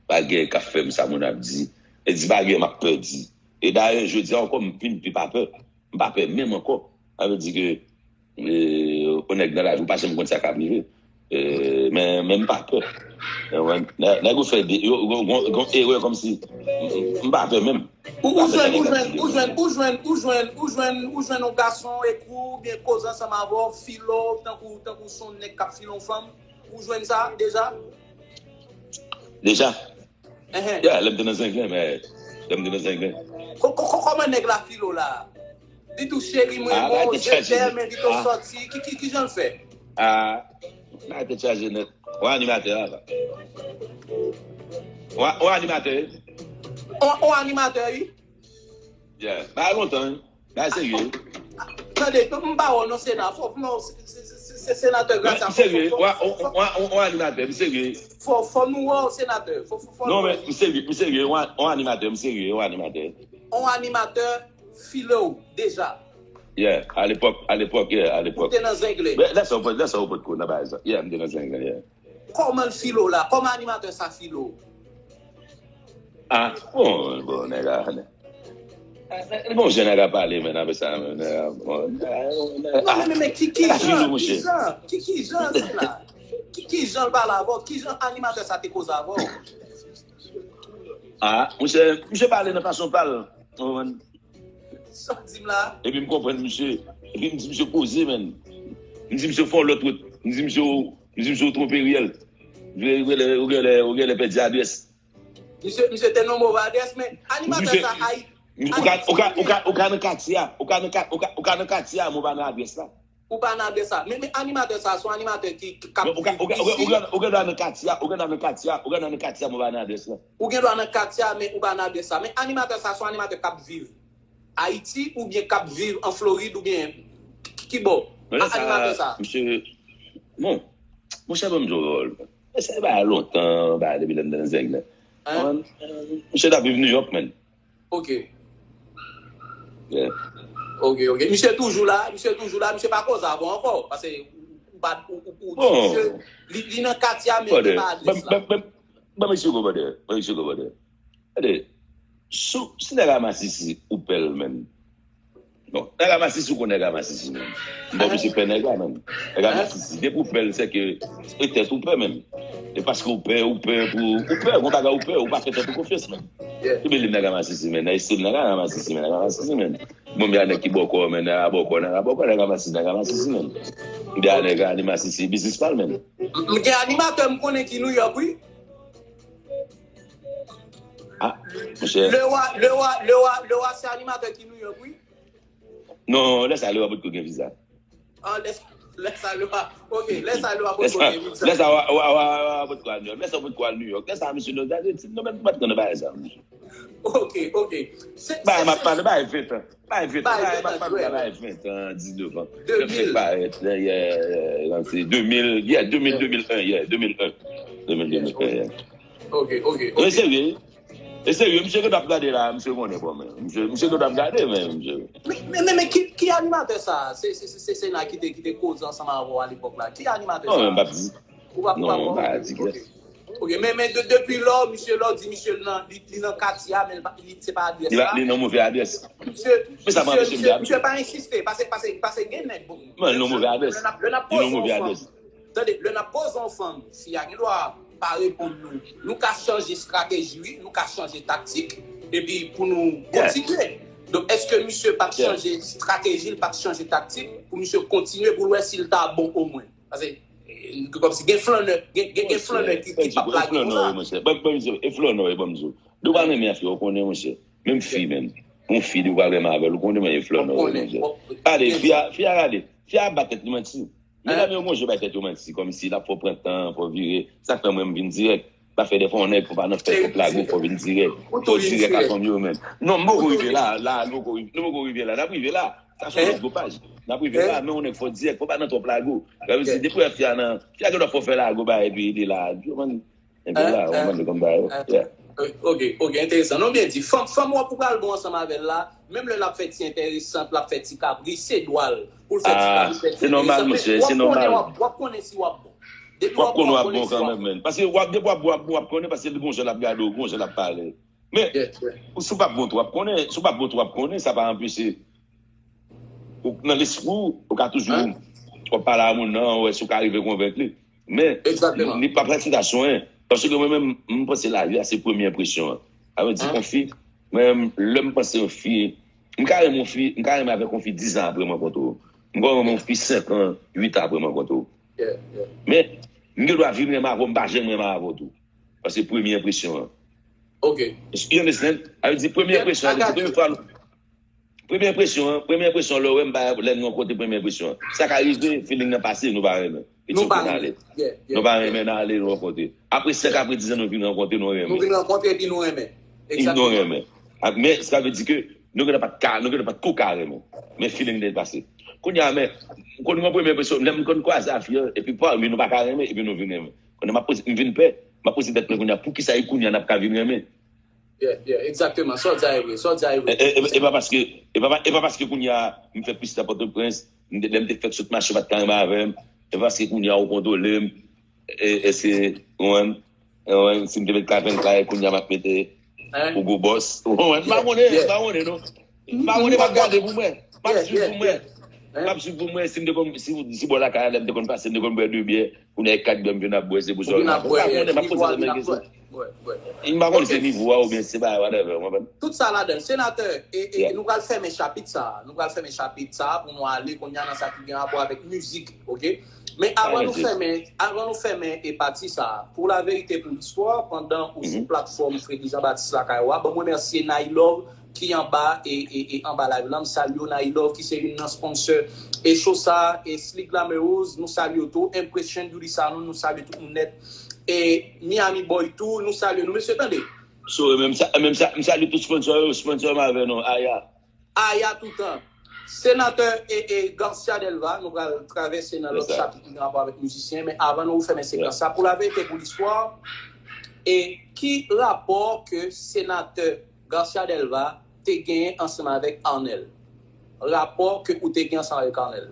Pa gen k ap fè m sa moun ap di. E di pa gen m ap pè di. E dayè, jodi a ankò, m vin pi pa pè. M pa pè menm ankò. Sa vle di ke, e, yon nèg nan lavi, ou pa janm konn sa k ap rive. E, men, men m pa pè. Nèg yo fè de, yo, yo, yo, yo erè kòmsi m, m pa pè menm. Ou, ou jwenn, ou jwenn, ou jwenn, ou jwenn, ou jwenn, ou jwenn, ou jwenn yon gason, epi ou byen koze ansanm avè w, file w, tankou, tankou se yon nèg k ap file yon fanm. Ou jwenn sa deja? Deja? Enhen. Yeah, lè m te nan Zenglen, men lè m te nan Zenglen. Ko- ko- ko- Kòman nèg la file w la? Li di w cheri mwen renmen w, je t'aime, envite w sòti. Ki, ki, ki jan l fè? Ah, bagay tèt chaje nèt. Ou animatè a la. Ou a- ou animatè. Ou ou animatè, wi. Yeah. Bagay lontan, wi. Bagay serye. Tande, m pa wè w nan Sena. Fò, non, se- se- se- se- se- senatè Gracia. M serye. Ou a- ou- ou a- ou- ou animatè, m serye. Fò, fò nou wè w senatè. Fò, fò, fò Non, nou men, m serye, m serye. Ou a- ou animatè, m serye, ou animatè. On animatè file w deja. Yeah, à l'époque, à l'époque, yeah, à l'époque. Ou te nan Zenglen. Men, lè sa ou pot- lè sa ou potko nan bagay sa. Yeah, m te nan Zenglen, yeah. Kòman l file w la? Kòman animatè sa file w? Ah, bon, bon, nèg la, nèg. Bon, jan nèg la pale, men, apre sa, men, nèg la, bon, nèg la, nèg la, Non, men, men, men, ki, ki nèg la jan, file, ki monchè. jan, ki, ki jan, se la? Ki, ki jan l pale avè w? Ki jan animatè sa te koze avè w? Ah, monchè, misye pale nan fason pa l. Ou konprann? Sa w di m la? Epi m konprann misye. Epi m di misye koze, men. M di misye fè yon lòt wout. M di misye, m di misye ou twonpe Riel. Ou genlè, ou genlè, ou genlè pèdi adrès. Misye, misye te nan move adrès, men animatè sa, ay, Ou ka, ou ka, ou ka, ou ka nan katye a. Ou ka nan ka- ou ka, ou ka nan katye a, men ou pa nan adrès la. Ou pa nan adrès la. Men, men animatè sa, se yon animatè ki, ki k ap Men ou ka- viv ou ka- ou ka- isi. Ou ka- ou ka nan katye a, ou ka nan katye a, ou ka nan katye a, men ou pa nan adrès la. Ou gen dwa nan katye a, men ou pa nan adrès la. Men animatè sa, se yon animatè k ap viv Ayiti, oubyen k ap viv an Florid, oubyen ki, ki bò? Men lè sa, Animatè sa. Misye, bon, monchè, ban m di w, lè sa, e bagay lontan, bagay depi lè m nan Zenglen. Hein? Misye t ap viv New York, men. Ok. Yeah. Ok, ok. Misye toujou la, misye toujou la, misye pa koze avè w ankò. Paske ou pa, ou, ou, ou di Bon. misye, li, li nan katye a, men Bon, li pa adrès ban, la. ban, ban, ban misye gwo bòdè. Ban misye gwo bòdè. Gade, si, si nèg la masisi, ou pè l, men. Bon, nèg la masisi, ou konn nèg la masisi, men. Bon, misye pè nèg la, men. Nèg la masisi. Depi ou pè l, se ke e tèt ou pè, men. E paske ou pè, ou pè pou, ou pè, gon bagay ou pè, ou pa fè tèt ou konfyans, men. Yeah. Ki bèl nèg la masisi, men. Nan estil nèg la masisi, men. Nèg la masisi, men. Bon, byen nèg ki bòkò, men. Nèg la bòkò, nèg la bòkò, nèg la masisi, nèg la masisi, men. Byen nèg la masisi, biznis pa l, men. M gen animatè m konnen ki New York, wi. Ah, monchè. Lewa, Lewa, Lewa, Lewa se animatè ki New York, wi. Non, lè sa Lewa potko gen viza. Ah, lè sa, lè sa Lewa. Ok, lè sa Lewa potko gen viza. Lè sa wa, wa, wa, wa, wa potko al New York. Lè sa potko al New York. Lè sa misye nan gade ti non men pa t konn bagay sa, monchè. Ok, ok. Se, Ba, se, m ap se pale, bay ven tan. Bay ven tan. Bay Bay, ven m ap tan, pale, yeah. bay ven tan, diznèf an. Lè m te Demil. parèt, lè, yeah, yeah, se de mil, yeah, de mil, Yeah. de mil en, yeah, de mil en. De mil, Yeah, de mil en, ok. yeah. Ok, ok, Men ok. serye. E serye, misye ke t ap gade la, misye konnen bon, men. Misye, misye ke t ap gade, men, misye. Men, men, men, men ki, ki animatè sa? Se, se, se, se Sena ki te, ki te koze ansanm avè w alepòk la. Ki animatè Non, sa? men m p ap di. Ou pa, ou pa Non, m pa di kiyès. Ok. Ok, men, men de, depi lò, misye lò di misye nan, li, li nan katye a, men li pa, li, se pa adrès Li la. pa, li nan move adrès. Misye, Men sa pa misye, anpeche m misye, di misye pa ensiste, pase, pase, pase gen nèg, bon. Men li nan move adrès. Lè n ap, lè n ap Li nan poze move yon fanm, adrès. Tande, lè n ap poze yon fanm, fi a gen dwa pa reponn nou. Nou ka chanje estrateji, wi, nou ka chanje taktik, epi pou nou Yeah. kontinye. Donk, èske misye p ap Yeah. chanje estrateji, l p ap chanje taktik, pou misye kontinye, pou l wè si l ta bon omwen? Paske, e, kòmsi gen flannè, gen, gen, gen flannè ki, ki p ap lage konsa. Monchè, ban, ban m di w, e flannè, e ban m di w. Depi w pa renmen afè, ou konnen, monchè. Menm fi menm. Yon fi depi w pral renmen avè l, ou konnen manyen flè nan yo. Ale, fi a, fi a rale. Fi a ap ba tèt li manti. Medam yo gon jan bay tèt yo manti, kòmsi l ap fè w pran tan, fè w vire. Sa k fè mwen m vin dirèk. Pa fè dèfwa yon nèg pou pa nan fè twòp lago, fò vin dirèk. Fò dirèk ak fanmi yo menm. Non, m poko rive la, la, nou poko rive, nou poko rive la. N ap rive la. Sa se yon lòt gwo paj. N ap rive la, men yon nèg fò dirèk, fò pa nan twòp lago. Sa vle di, depi w wè fi a nan, fi a gendwa fè w fè lago ba epi li la. Yo, man, epi la, ou konprann kòm bagay yo. Yeah. Ok, ok, enteresan. Non, byen di. Fanm, fanm w ap ou pral bon ansanm avè l la, menm lè l ap fè ti enteresan, l ap fè ti kabri, se dwa l pou l fè ti kabri, fè ti enteresan. Ah, se nòmal, monchè, se nòmal. W ap konnen si w ap bon. Depi w ap bon, w ap konnen si w ap bon. W ap konnen w ap bon kanmenm, menn. Paske w ap, depi w ap bon, w ap bon, w ap konnen, paske l gon jan l ap gade w, gon jan l ap pale w. Men, si w p ap bon tou, w ap konnen, si w p ap bon tou, w ap konnen, sa pa anpeche ou, nan lespri w, ou ka toujou, w ap pale a moun nan, ou wè si w ka rive konvenk li. Men, li pa pral chita sou anyen. Paske mwen menm, m panse lavi a se premye enpresyon an. Sa vle di, yon fi, mwen menm, lè m panse yon fi, m ka renmen yon fi, m ka renmen avèk yon fi diz an apre m rankontre w. M ka renmen yon fi senk an, uit an apre m rankontre w. Men, m gen dwa vin renmen avè w, m pa janm renmen avè w tou. Paske premye enpresyon an. Ok. You understand? Sa vle di, premye enpresyon an, premye fwa, premye enpresyon an, premye enpresyon lè w wè m pa, lè n rankontre premye enpresyon an. Sa ka rive, feeling nan pase, nou pa renmen. It's okay, n ale. Nou pa renmen, n ale, nou rankontre. Apre senk, apre diz an, nou vin rankontre, nou renmen. Nou vin rankontre, epi nou renmen. Egzakteman. Nou renmen. Men, sa vle di ke nou gentan pa t ka, nou gentan pa t ko ka renmen. Men feeling te pase. Kounye a, men, m konn gen premye enpresyon, lè m konn kwaze a fi an, epi pa, men nou pa ka renmen, epi nou vin renmen. Kounye a, m ap poze, m vin pè, m ap poze tèt mwen kounye a, poukisa e kounye a n ap ka vin renmen? Yeah, yeah, egzakteman. Sa w di a e vre, sa w di a e vre. E, e, e, e pa paske, e pa, e pa paske kounye a, m fè plis nan Pòtoprens, m te, lè m te fèk sot mache, yo pa t ka renmen avè m, e pa paske kounye a, yo kontwole m, e, èske, ou konprann? Ou konprann? Si m te met Calvin Klein, kounye a, m ap mete Hugo Boss. Ou konprann? M pa konnen, m pa konnen, non. M pa konnen, m ap gade pou mwen. M ap swiv pou mwen. M ap swiv pou mwen, si m te konn, si, si bò lakay a, lè m te konn pase, m te konn bwè de byè, kounye a, e kat byè m vin ap bwè, se pou sa yo la. M pa konnen, m ap poze tèt mwen kesyon. M pa konn se nivo a oubyen se bagay, whatever, w konprann? Tout sa ladan l. Senatè, e, e, nou pral fèmen chapit sa a. Nou pral fèmen chapit sa a pou nou ale kounye a nan sa ki gen rapò avèk mizik, ok? Men avan nou fèmen, avan nou fèmen e pati sa a, pou laverite, pou listwa, pandan ou sou platfòm Freddy Jean Baptiste lakay ou a, ban m remèsye Nailove ki anba, e, e, e anba live lan. M salye w, Nailove, ki se youn nan sponsor e show sa a, e Slick Glamorous, nou salye w tou. Impression Beauty Salon, nou salye tout moun nèt. E Miami Boy tou, nou salye nou, mesye, tande. So, e menm sa, e menm sa, m salye tout sponsor yo, sponsor m avè nou, Aya. Aya toutan. Senatè e, e Garcia Delva, nou pral travèse nan lòt chapit ki gen rapò avèk mizisyen, men avan nou fèmen sekans sa, pou laverite, pou listwa, e ki rapò ke Senatè Garcia Delva te genyen ansanm avèk Arnel? Rapò ke ou te gen ansanm avèk Arnel?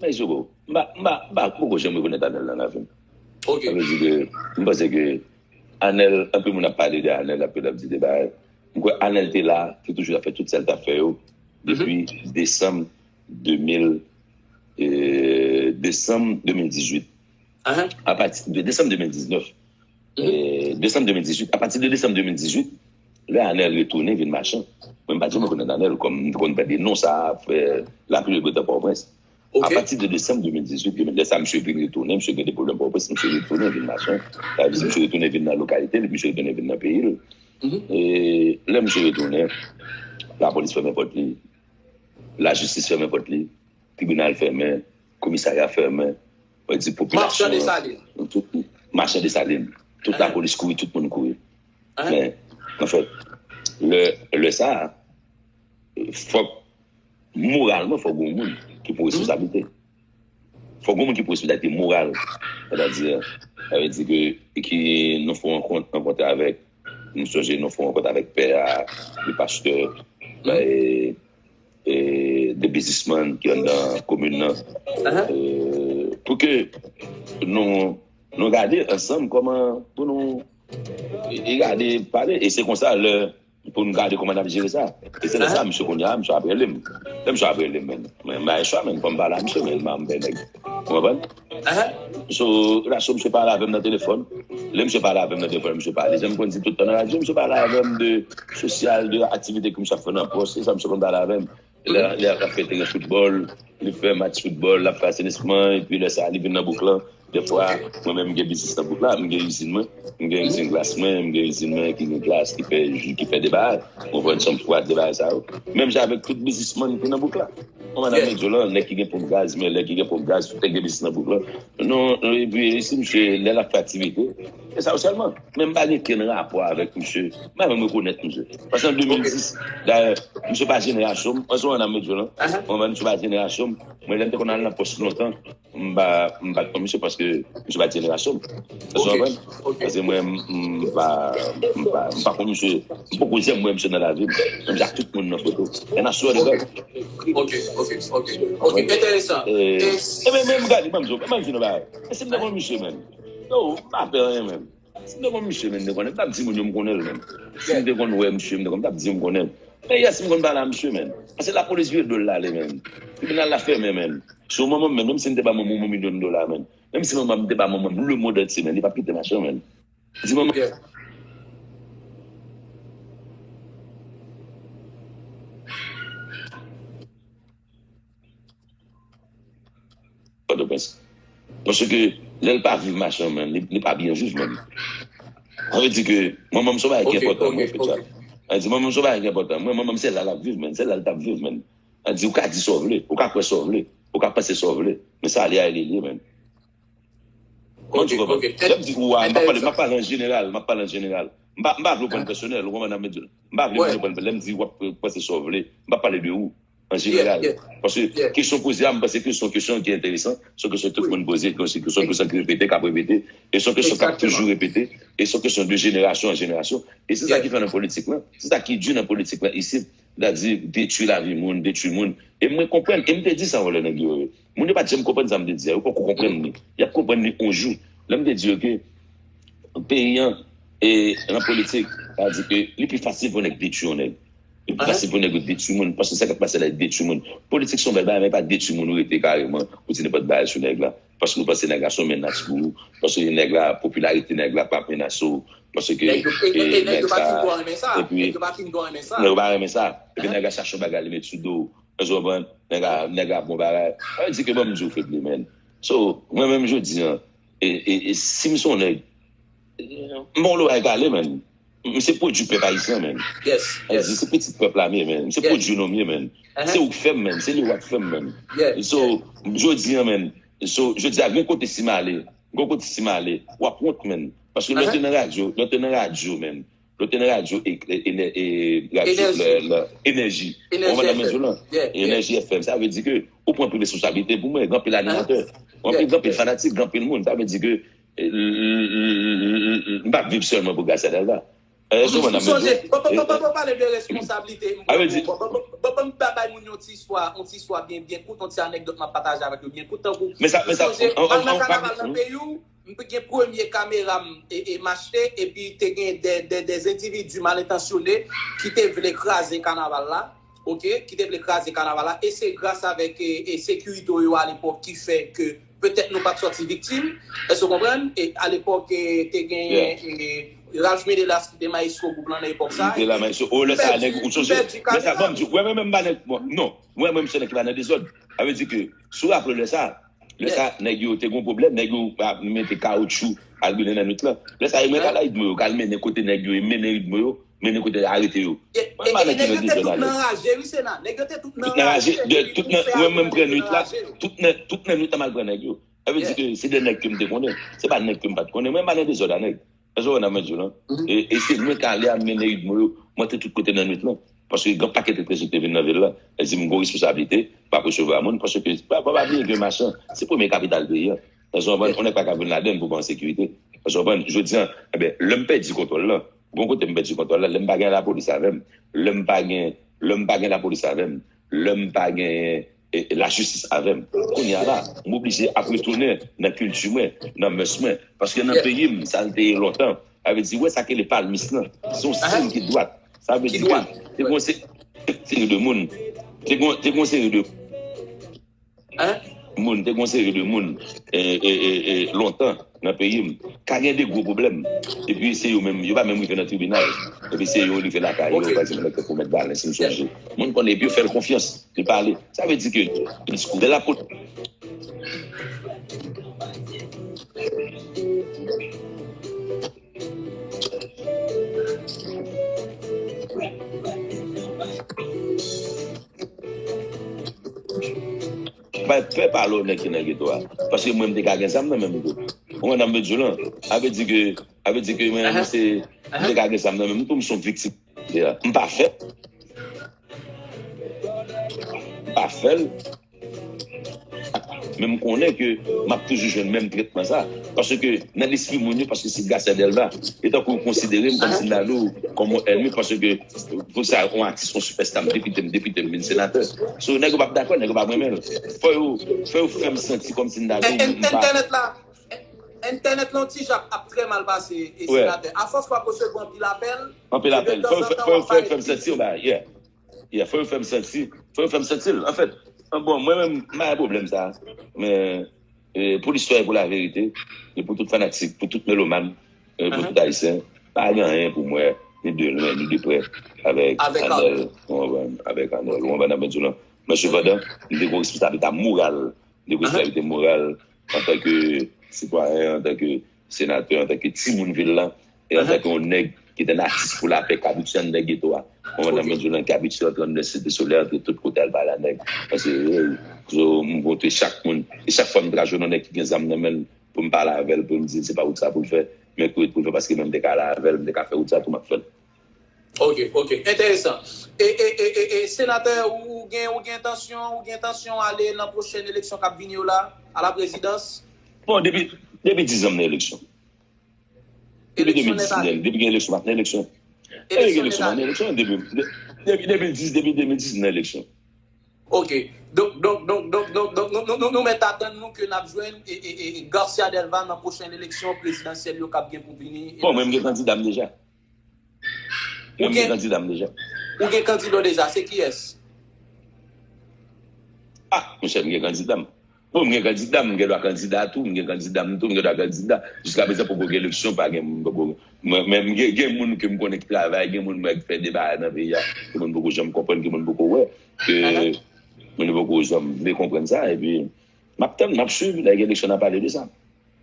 Men Jobo, m pa, m pa, m pa poko janm rekonèt Arnel nan lavi m. Ok. Sa vle di ke, m panse ke Arnel, anpil moun ap pale de Arnel, anpil ap di de bagay. M kwè Arnel te la, te toujou ap fè tout sa l t ap fè yo, depi desanm de mil, e, desanm de mil dizuit. Apati de desanm de mil diznèf, e, desanm de mil dizuit, apati de desanm de mil dizuit, lè Arnel retounen vin machan, mwen m pa janm rekonèt Arnel kòm m te konn tande non sa a, fè lapli de Greater Pòtoprens. Ok. Apati de desanm de mil dizuit, lè sa misye vin retounen, misye gen de pwoblèm Pòtoprens, misye retounen vin machan. Sa vle di misye retounen vin nan lokalite li, misye retounen vin nan peyi l. E lè misye retounen, lapolis fèmen pòt li, lajistis fèmen pòt li, tribinal fèmen, komisarya fèmen, mwen di popilasyon an, tout, machan Desalin, tout lapolis kouri, tout moun kouri. Men, anfèt, lè, lè sa a, fòk, moralman, fòk gon moun ki pran responsablite. Fòk gon moun ki pran responsablite moral. Sètadi, sa vle di ke, ki nou fè yon rankont, rankontre avèk, m sonje nou fè yon rankont avèk pè a, le pastè, e, e, de biznismann ki anndan komin nan. E, pou ke nou, nou gade ansanm kòman pou nou, e, e gade, pale, e se konsa lè pou n gade kòman n ap jere sa. E se lè sa, misye kounye a, misye ap rele m. Lè misye ap rele m, men, men, m pa gen chwa, men, fò m pale a misye, men, m pa, m fè nèg. Ou konprann? So, lè so misye pale avè m nan telefòn, lè misye pale avè m nan telefòn, misye pale. Jan m konn di tout tan nan radyo, misye pale avè m de sosyal, de aktivite ke misye ap fè nan pòs, se sa misye konn pale avè m. Lè, lè l ap fè teren foutbòl, li fè match foutbòl, l ap fè asenisman, epi lè sa, li vin nan bouk lan, Dèfwa, mwen menm, m gen biznis nan bouk la, m gen izin mwen, m gen izin glas mwen, m gen izin mwen ki gen glas, ki fè ji, ki fè de bagay. Ou konprann, chanm fwad, de bagay sa yo. Menm jan avèk tout biznismann ki nan bouk la. Ou konprann, nan medyo lan, nèg ki gen ponp gaz, men nèg ki gen ponp gaz, tout nèg gen biznis nan bouk la. Non, non, epi si misye, lè l ap fè aktivite, se sa yo sèlman. Men m pa gen kenn rapò avèk misye. M pa menm rekonèt misye. Paske an de mil dis, dayè, misye pa jenerasyon m. Ou konprann, nan medyo lan. Ou konprann, misye pa jenerasyon m. Mwen, lè m te konn al nan pòs lontan, m pa, m pa t konn misye paske misye pa t jenerasyon m. Èske w konprann? Paske mwen, m, m pa, m pa, m pa konn misye. M poko janm wè misye nan lavi m. Menm jan ak tout moun nan foto. And I swear to God. Ok, ok, ok. Ok, enteresan. E, e men, men, gade, ban m di w, ban m di w yon bagay. E si m te konn misye, menm. Yo, m pa pè anyen, menm. Si m te konn misye, menm, m te konnen, m t ap di moun yo m konnen l, menm. Si m te konn wè misye, m te konn, m t ap di yo m konnen l. Men yès, m konn pale a misye, menm. Paske lapolis vire do l ale, menm. Tribinal la fèmen, menm. Si w manman m, menm, menm si m te ba manman m yon milyon dola, menm. Menm si manman m te ba manman m lemonn antye, menm, li p ap kite mache, menm. Di manman. Pòtoprens. Paske lè l pa viv machan, menm, li, li pa byen viv, menm. Sa vle di ke manman m se yon bagay ki enpòtan, mwen, fè sa. Sa vle di manman m se yon bagay ki enpòtan. Mwen, manman m se la l ap viv, menm. Se la l t ap viv, menm. Sa vle di ou ka di sa w vle, ou ka kwè sa w vle, ou ka panse sa w vle. Men sa li a, li ye, menm. Mwen di w konprann. Lè m di ou a, m pa pale, m ap pale an jeneral, m ap pale an jeneral. M pa, m pa vle w pran l pèsonèl, ou konprann, m ap di w. M pa vle moun yo pran l, lè m di w ap panse sa w vle, m pa pale de ou. An jeneral. Paske kesyon poze a, m panse ke se yon kesyon ki enteresan, se yon kesyon tout moun poze, ke se yon kesyon ki repete, k ap repete, e se yon kesyon k ap toujou repete, e se yon kesyon de jenerasyon an jenerasyon. E se sa ki fè nan politik lan, se sa ki di nan politik lan isit, sètadi detwi lavi moun, detwi moun. E mwen konprann, e m te di sa yon lè nan Giwo. Moun yo pa t janm konprann sa m te di a, yo poko konprann li. Y ap konprann li yon jou. Lè m te di yo ke peyi an, e nan politik, sa vle di ke li pi fasil pou nèg detwi yon nèg. Li pi fasil pou nèg yo detwi moun, paske sa k ap pase la, yo detwi moun. Politik se yon bèl bagay, men pa detwi moun ou rete kareman, ou di nenpòt bagay sou nèg la. Paske ou panse nèg la se yon menas pou ou, paske nèg la, popilarite nèg la p ap menase w, paske e, nèg sa, epi nèg yo pa fin dwa renmen sa, epi nèg la chache yon bagay li met sou do w, èske w konprann? Nèg la, nèg la bon bagay. Sa vle di ke ban m di w, Fedly, menm. So, mwen menm jodi an, e, e, e si m se yon nèg, m pa yon lòt bagay pale, menm. M se pwodui pèp ayisyen, menm. Yes, yes. Se pitit pèp la m ye, menm. M se pwodui nou m ye, menm. Se ou k fè m, menm. Se Lewa k fè m, menm. So, jodi an, menm. So, jodi a, gen kote si m ale, gen kote si m ale, w ap wont, menm. Paske lè w te nan radyo, lè w te nan radyo, menm. Lè w te nan radyo, e, e, e, e, radyo, Enèji. Enèji. Enèji F M. Enèji F M. Sa vle di ke ou pran anpil responsablite pou mwen, gen anpil animatè, gen anpil, gen anpil fanatik, gen anpil moun. Sa vle di ke e, m p ap viv sèlman pou Gracia Delva. E, sou mwen, m sonje, bon, bon, bon, bon, bon, pale de responsablite, m pran pou, bon, bon, bon, bon, bon, m ta bay moun yon ti istwa, yon ti istwa byen, byen kout, yon ti anekdòt m ap pataje avèk yo byen kout, tankou, men sa, men sa, sonje, m al nan kanaval nan peyi w, m te gen premye kamera m, e, e, m achte, epi te gen de, de, de endividi mal entansyone ki te vle kraze kanaval la, ok, ki te vle kraze kanaval la, e se gras avèk, e, e sekirite yo alepòk ki fè ke petèt nou pa t sòti viktim. Èske w konprann? E alepòk, e, te genyen, e, Ralph Ménélas ki te mayestwo gwoup lan nan epòk sa. Li te la, mayestwo. O, lè sa, nèg, ou sonje? Lè sa, ban m di w, wè, mwen menm, m pa nèg, bon, non. Mwen menm, se nèg ki pa nan dezòd. Sa vle di ke, si w raple w lè sa, lè sa, nèg yo te gon pwoblèm, nèg yo pa mete kawotchou al mennen nan nwit lan. Lè sa, yo mwen ka la ritmo yo, k al mennen kote nèg yo, e mennen ritmo yo, mennen kote arete yo. Mwen pa nèg ki nan dezòd ale. Nèg yo te tout nan raje, wi, Sena. Nèg yo te tout nan raje. Tout nan raje, mwen menm pran nwit la, tout nan, tout nan nwit la, m al pran nèg yo. Sa vle di ke se de nèg ke m te konnen. Se pa nèg ke m pa t konnen. Mwen pa nan dezòd a nèg. Èske w konprann sa m ap di w lan? E, e se mwen k ale a mennen ritmo yo, m antre tout kote nan nwit lan. Paske gen pakèt etranje ki te vin nan vil la. Sa di m gon responsablite, m ap resevwa moun, paske pa, pa, pa bliye ke Machan, se premye kapital peyi a. Èske w konprann? Yon nèg pa ka vin ladann pou pa an sekirite. Èske w konprann? Jodi a, enben, lè m pèdi kontwòl lan, gon kote m pèdi kontwòl lan, lè m pa gen lapolis avè m, lè m pa gen, lè m pa gen lapolis avè m, lè m pa gen e, e lajistis avè m. Kounye a la, m oblije ap retounen nan kilti mwen, nan mès mwen. Paske nan peyi m, sa l te ye lontan. Sa vle di, wè sa k rele palmis lan. Se yon siy ki dwat. Sa vle di ke te gon se-, seri de moun. Te gon, te gon seri de moun, te gon seri de moun, e, e, e, e, lontan nan peyi m, ka gen de gwo pwoblèm. Epi se yo menm, yo pa menm rive nan tribinal. Epi se yo rive lakay yo, pa egzanp, nèg tankou Mèt Balen, si m sonje. Moun konnen, epi yo fè l konfyans. Li pale. Sa vle di ke diskou de la poli-, pa lè nèg ki nan geto a. Paske mwen, m te ka gen zam nan men m tou. Ou konprann sa m vle di w lan? Sa vle di ke, sa vle di ke mwen, mwen se, m te ka gen zam nan men m tou, m se yon viktim. M pa fè l. M pa fè l. Men m konnen ke m ap toujou jwenn menm tretman sa. Paske nan lespri moun yo, paske se Garcia Delva, e tankou yo konsidere m kòm si m ta di w, kòm yon ènmi, paske pou sa, yon atis, yon sipèsta, m depite, m depite, m vin senatè. So, nèg yo p ap dakò, nèg yo p ap renmen l. Fò yo, fò yo fè m santi kòm si m ta di w, m pa. Entènèt la, entènèt la yon ti jan ap trè mal pase, e senatè. Afòs w ap resevwa anpil apèl, anpil apèl. Fò yo fè, fò yo fè m santi, yo ba, yeah. Yeah, fò yo fè m santi, fò yo fè m santi l. Anfèt, bon, mwen menm, m pa gen pwoblèm sa. Men, e, pou listwa e pou laverite, e pou tout fanatik, pou tout melomàn, e, pou tout Ayisyen, pa gen anyen pou mwen, ni de lwen, ni de prè, avèk Anèl, ou konprann, avèk Anèl, ou konprann sa m di w lan. Men sepandan, m te gen yon responsablite moral, de responsablite moral antanke sitwayen, antanke senatè, antanke timoun vil la, e antanke yon nèg ki te yon atis pou lapè, k abitye anndan geto a. Mwen, nan mwen di w lan, ki abitye antre anndan Site Solèy, antre tout kote al pale a nèg. Paske, hey, so, m kontre chak moun. E chak fwa m ta jwenn yon nèg ki gen zam nan men l, pou m pale avè l, pou m di l se pa wout sa pou l fè, men kourit pou l fè, paske mwen m te ka ale avè l, m te ka fè wout sa tou, m ap fè l. Ok, ok. Enteresan. E, e, e, e, e senatè, ou gen, ou gen entansyon, ou gen entansyon ale nan pwochèn eleksyon k ap vini yo la, a la prezidans? Bon, depi, depi diz an m nan eleksyon. Depi de mil dis, depi gen eleksyon, m ap nan eleksyon. Depi gen eleksyon, m ap nan eleksyon. Depi, depi de mil dis, depi de mil dis, m nan eleksyon. Ok. Donk, donk, donk, donk, donk, donk, nou, nou, nou, nou mèt atann nou ke n ap jwenn e, e, e, Garcia Delva nan pwochèn eleksyon prezidansyèl yo k ap gen pou vini. Bon, mwen, m gen kandida m deja. Mwen, m gen kandida m deja. Ou gen kandida w deja, se kiyès? Ah, monchè, m gen kandida m. Bon, m gen kandida m, m gen dwa kandida tou, m gen kandida m tou, m gen dwa kandida. Jiskaprezan, poko gen eleksyon, pa gen moun, poko. Mwen, men m gen, gen moun ke m konnen ki travay, gen moun mwen ki fè de bagay nan peyi a, ke moun poko janm konprann, ke moun poko wè, ke moun poko janm vle konprann sa, epi m ap tann, m ap swiv, lè gen eleksyon, n a pale de sa.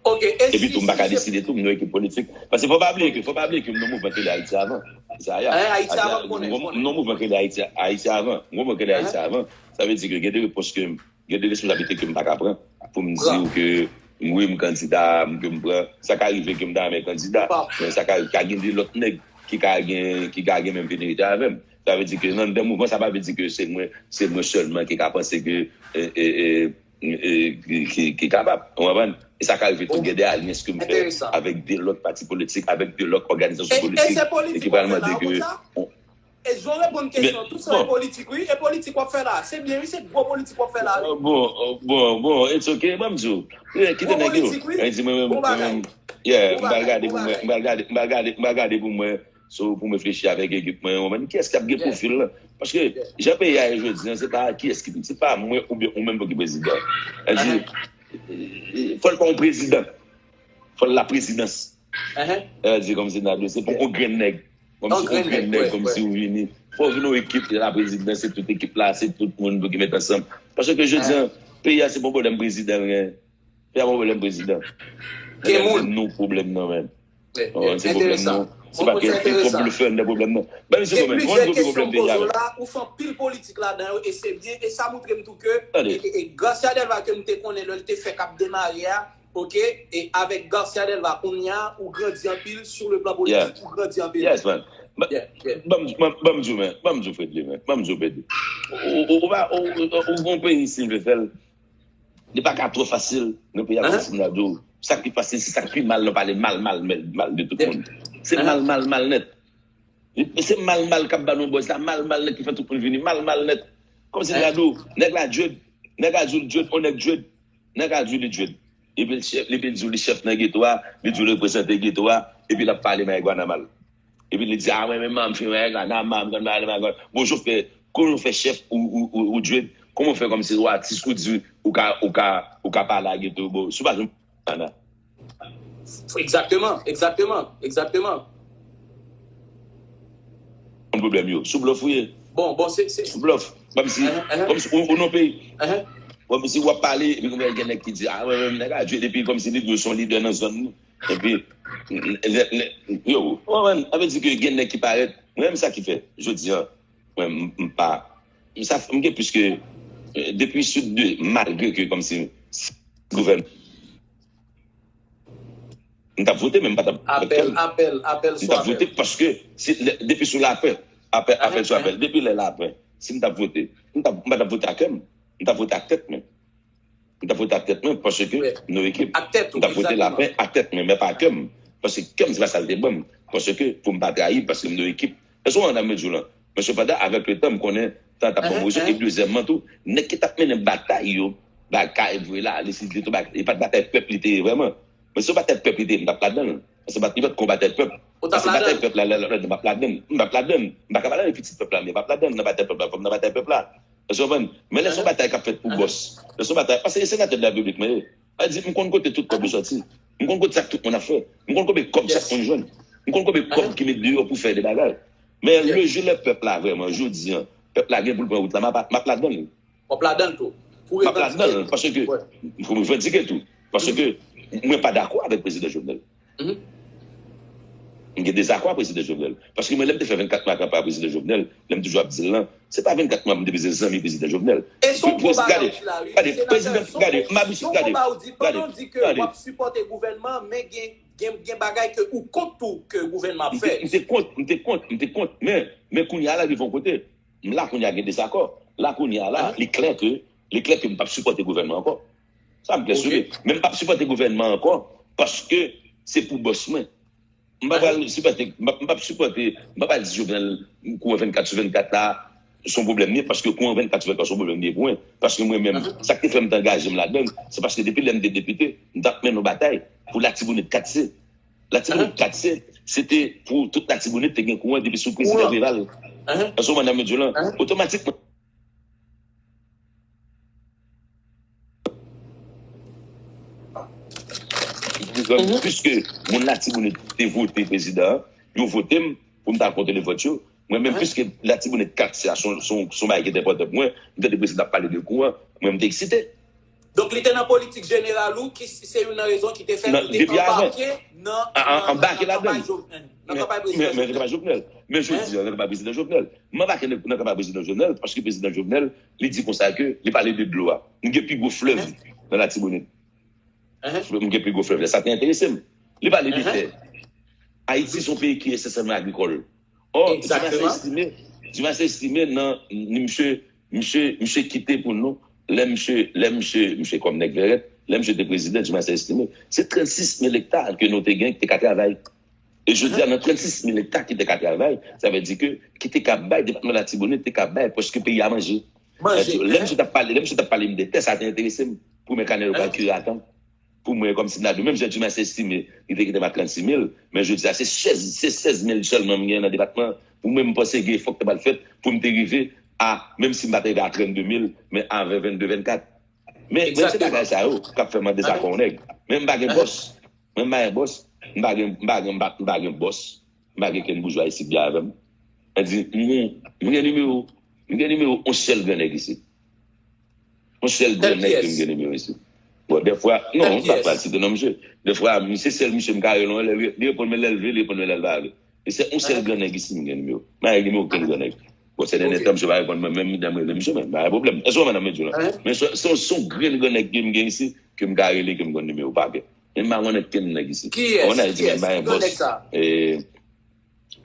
Epi tou, m pa ka deside tou, m nan ekip politik. Paske fò pa bliye ke, fò pa bliye ke m nan mouvman k rele Ayiti Avan. Sa a, m nan mouvman k rele Ayiti, Ayiti Avan. M nan mouvman k rele Ayiti Avan. Sa vle di ke gen de repons ke m, gen de responsablite ke m pa ka pran pou m di w ke wi, m kandida, m ke m pran. Sa ka rive ke m ta renmen kandida, men sa ka, ka gen de lòt nèg ki ka gen, ki ka gen menm venerite avè m. Sa vle di ke nan, nan mouvman, sa pa vle di ke se mwen, se mwen sèlman ki ka panse ke, e, e, e, e, ki, ki, ki kapab. Ou konprann? E sa ka rive tou gen de alyans ke m fè avèk de lòt pati politik, avèk de lòt òganizasyon politik, e ki pral mande ke. E jan w reponn kesyon, tout sa e politik, wi. E politik w ap fè la. Se byen, wi, se gwo politik w ap fè la, wi. Bon, bon, bon, it's ok, ban m di w. Kite nèg yo. Ann di mwen menm, mwen menm. Yeah, m pral gade pou mwen, m pral gade, m pral gade, m pral gade pou mwen. So, pou m reflechi avèk ekip mwen, ou konprann, kiyès k ap gen pwofil lan. Paske, jan peyi a ye jodi a, se pa kiyès ki, se pa mwen oubyen ou menm pou ki prezidan. Sa di, fò l pa yon prezidan. Fò l la prezidans. Sa di, kòmsi n a di, se pou yon grenn nèg. Kòmsi yon grenn nèg, kòmsi ou vini. Fò w vin yon ekip, la prezidans, se tout ekip la, se tout moun pou ki met ansanm. Paske jodi a, peyi a, se pa yon pwoblèm prezidan l gen. Peyi a pa yon pwoblèm prezidan. Gen moun. Nou pwoblèm nan menm. Se pwoblèm nou. Se pa kiyès ki twò pou l fè anndan pwoblèm nan. Ban m di w, men, ou konn ki pi pwoblèm peyi a menm. Ou fè anpil politik ladan yo, e se byen, e sa montre m tou ke, e, e, e Garcia Delva ke m te konnen lè l te fèk ap demare a, ok, e avèk Garcia Delva kounye a, ou grandi anpil, sur le plan politique, ou grandi anpil. Yes, man. Ban m, ban m, ban m di w, men, ban m di w, Fredly, men, ban m di w, Fredly. Ou, ou, ou pa, ou, ou, ou, ou gon peyi, si l vle fè l, li pa ka twò fasil nan peyi a, kòmsi m ta di w. Sa k pi fasil, se sa k pi mal nan pale mal, mal, mal, mal de tout moun. Se mal, mal, mal nèt. Se mal, mal k ap ba nou buzz la, mal, mal nèt ki fè tout moun vini, mal, mal nèt. Kòmsi m ta di w, nèg la dread, nèg la di w li dread, on nèg dread, nèg la di w li dread. Epi l chèf, epi l di w li chèf nan geto a, li di w li reprezante geto a, epi l ap pale marigwana mal. Epi li di, a, mwen menm, m ap fimen, gad, a, m ap gad, m ap gad. Bon, jan w fè, kòman w fè chèf ou, ou, ou, ou dread, kòman w fè kòmsi ou atis, ou di, ou ka, ou ka, ou ka pale a geto, bon, si w pa janm, ana. Egzakteman, egzakteman, egzakteman. Pwoblèm yo, sou blòf ou ye. Bon, bon, se, se. Sou blòf, kòmsi, kòmsi ou, ou nan peyi. Kòmsi w ap pale, epi kòmsi gen nèg ki di, a, mwen menm, nèg a dread, epi kòmsi li di w se yon lidè nan zòn li. Epi, lè, lè, yo, ou konprann, sa vle di ke gen nèg ki parèt. Mwen menm sa ki fè, jodi a, mwen, m, m pa, m sa, m gen plis ke, Depi sou de, malgre ke kòmsi gouvènman, m t ap vote, men m pa t ap vòt kè m. M t ap vote paske depi sou lapè, apèl sou apèl, depi lè lapè, si m t ap vote, m pa t ap vote ak kè m. M t ap vote ak tèt mwen. M t ap vote ak tèt mwen paske m nan ekip. M t ap vote lapè ak tèt mwen, men pa ak kè m. Paske kè m se pa sa l te ban m. Paske pou m pa trayi, paske m nan ekip. Èske w konprann sa m vle di w lan? Men sepandan, avèk letan, m konnen tan t ap ban m rezon. E dezyèmman tou, nèg ki t ap mennen batay yo, bay kay vre la, li si li tou bay, e pa t batay pèp li te ye vrèman. Men se yon batay pèp li te ye, m t ap ladan l. Paske bat, li pa t kon batay pèp. Paske batay pèp la, lè l ap ladan, m ap ladan l. M p ap ladan l. M pa ka pale avèk pitit pèp la, men m p ap ladan l nan batay pèp la, fò m nan batay pèp la. Èske w konprann? Men lè se yon batay k ap fèt pou bòs, lè se yon batay, paske se senatè de la repiblik mwen ye. Sa vle di, m konn kote tout kòb yo sòti. M konn kote sa k tout moun ap fè. M konn konbyen kòb chak moun jwenn. M konn konbyen kòb ki met deyò pou fè de bagay. Men le jou lè pèp la vrèman, jodi an, pèp la gen pou l pran wout la, m ap, m ap ladan l. W ap ladan l tou. Pou revandike. M ap ladan l, paske, pou m revandike tou. Paske mwen pa dakò avèk prezidan Jovenel. M gen dezakò ak prezidan Jovenel. Paske mwen, lè m te fè vennkat mwa kanpay prezidan Jovenel, lè m toujou ap di l lan, se pa vennkat mwa m te bezwen zanmi prezidan Jovenel. E se yon bon bagay ou di la, wi. Gade, prezidan, gade, m ap di, gade, gade. Pandan w di ke w ap sipòte gouvènman, men gen, gen, gen bagay ke ou kont tou ke gouvènman ap fè. M te, m te kont, m te kont, m te kont, men, men kounye a la rive yon kote. M la kounye a gen dezakò. La kounye a la, li klè ke, li klè ke m p ap sipòte gouvènman ankò. Sa m klè sou li. Men m p ap sipòte gouvènman ankò paske se pou bòs mwen. M pa pral sipòte, m p ap, m p ap sipòte, m pa pral di Jovenel kouran vennkat sou vennkat la, se yon pwoblèm li ye, paske kouran vennkat sou vennkat se yon pwoblèm li ye pou mwen. Paske mwen menm, sa k te fè m te angaje m ladan l, se paske depi lè m te depite, m t ap mennen yon batay pou Latibonit kat C. Latibonit kat C, se te pou tout Latibonit te gen kouran depi sou prezidan Preval. Èske w konprann sa m vle di w lan? Otomatikman. Piske moun Latibonit te vote prezidan an, yo vote m pou m ta al konte lè vòt yo. Mwen menm, piske Latibonit kat C a se yon, se yon, se yon bagay ki te enpòtan pou mwen, m tande prezidan ap pale de kouran, mwen m te eksite. Donk, li te nan politik jeneral ou, ki se youn nan rezon ki te fè ou te anbake nan, nan, nan kanpay Jovenel, nan kanpay prezidan Jovenel. Men jodi a, nan kanpay prezidan Jovenel. M anbake nan, nan kanpay prezidan Jovenel, paske prezidan Jovenel, li di konsa ke li pale de dlo a. M gen pi gwo flèv nan Latibonit. M gen pi gwo flèv la. Sa te enterese m. Li pale de tè. Ayiti se yon peyi ki esans agrikòl. Ò, Dumarsais Estimé, Dumarsais Estimé nan, ni misye, misye, misye kite pou nou, lè misye, lè misye, misye kòm nèg Vèrèt, lè misye te prezidan, Dumarsais Estimé, se trannsis mil ekta ke nou te gen ki te ka travay. E jodi a, nan trannsis mil ekta ki te ka travay, sa vle di ke, ki te ka bay, depatman Latibonit te ka bay prèske peyi a manje. Lè misye t ap pale, lè misye t ap pale m de tè, sa te enterese m. Premye kanè yo kalkile a tan. Pou mwen, kòmsi m ta di w, menm jan Dumarsais Estimé, li te kite m a trannsis mil, men jodi a, se sèz, se sèz mil sèlman m gen nan depatman an. Pou mwen, m panse gen efò k ta pral fèt pou m te rive a, menm si m pa t rive a trannde mil, men a ven, vennde, vennkat. Men, men se bagay sa yo k ap fè m an dezakò yon nèg. Men m pa gen bòs. Mwen m pa gen bòs. M pa gen, m pa gen, m pa, m pa gen bòs. M pa gen kenn boujwa isit byen avè m. Sa di, m, m gen nimewo, m gen nimewo yon sèl gran nèg isit. Yon sèl gran nèg ke m gen nimewo isit. Bon, dèfwa, non, m pa pral site non misye. Dèfwa, misye sèl misye m ka rele yon lè, li reponn mwen lè l vle, li reponn mwen lè l pa vle. E se yon sèl gran nèg isit m gen nimewo. M pa gen nimewo okenn gran nèg. Bon, se dènye tan misye pa reponn mwen, menm m rele misye, men m pa gen pwoblèm. Èske w konprann sa m vle di w lan? Men se, se, se yon grenn gran nèg ke m gen isit, ke m ka rele, ke m konn nimewo pa kè. Men m pa konnen kenn nèg isit. Kiyès? Kiyès? Ki gran nèg sa? E,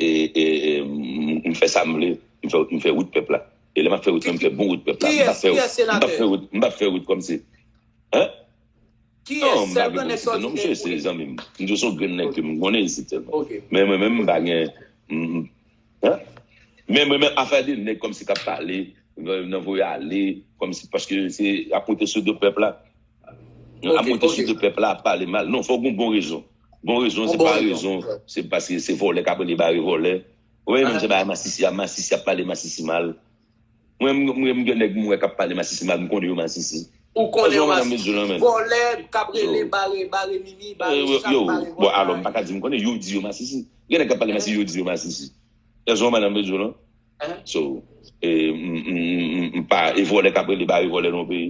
e, e, e, m, m fè sa m vle, m fè, m fè wout pèp la. E lè m ap fè wout mwen, m fè bon wout pèp la. M p ap fè, m p ap fè wout, m p ap fè wout kòmsi. Hein? Non, m pa gen pou m site non misye, se zanmi m. M di w se yon grenn nèg ke m konnen isit sèlman. Men mwen menm, m pa gen, m, m, hein? Men mwen menm, afè de nèg kòmsi k ap pale, nan voye ale, kòmsi, paske se ap monte sou do pèp la. Ap monte sou do pèp la, ap pale mal. Non, fò w gen yon bon rezon. Bon rezon, se pa rezon, se paske se vòlè k ap rele bare vòlè. Ou wè, menm jan bagay masisi a, masisi ap pale masisi mal. Mwen, mwen, mwen, m gen nèg m wè k ap pale masisi mal, m konnen yo masisi. Ou konnen yo masisi. Vòlè k ap rele bare, bare mimi, bare chat, bare vòlay. Bon, alò, m pa ka di m konnen, yo di yo masisi. Gen nèg k ap pale masisi, yo di yo masisi. Èske w konprann sa m vle di w lan? So, e, m, m, m, m pa, e vòlè k ap rele bare vòlè nan yon peyi.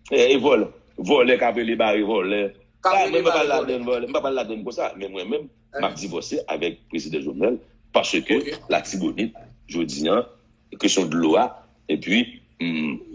E, e vòlè, vòlè k ap rele bare vòlè. Mwen m pa pral ladann vòlè, m pa pral ladann konsa, men mwen menm, m ap divòse avèk prezidan Jovenel, paske Latibonit, jodi an, kesyon dlo a, epi, m,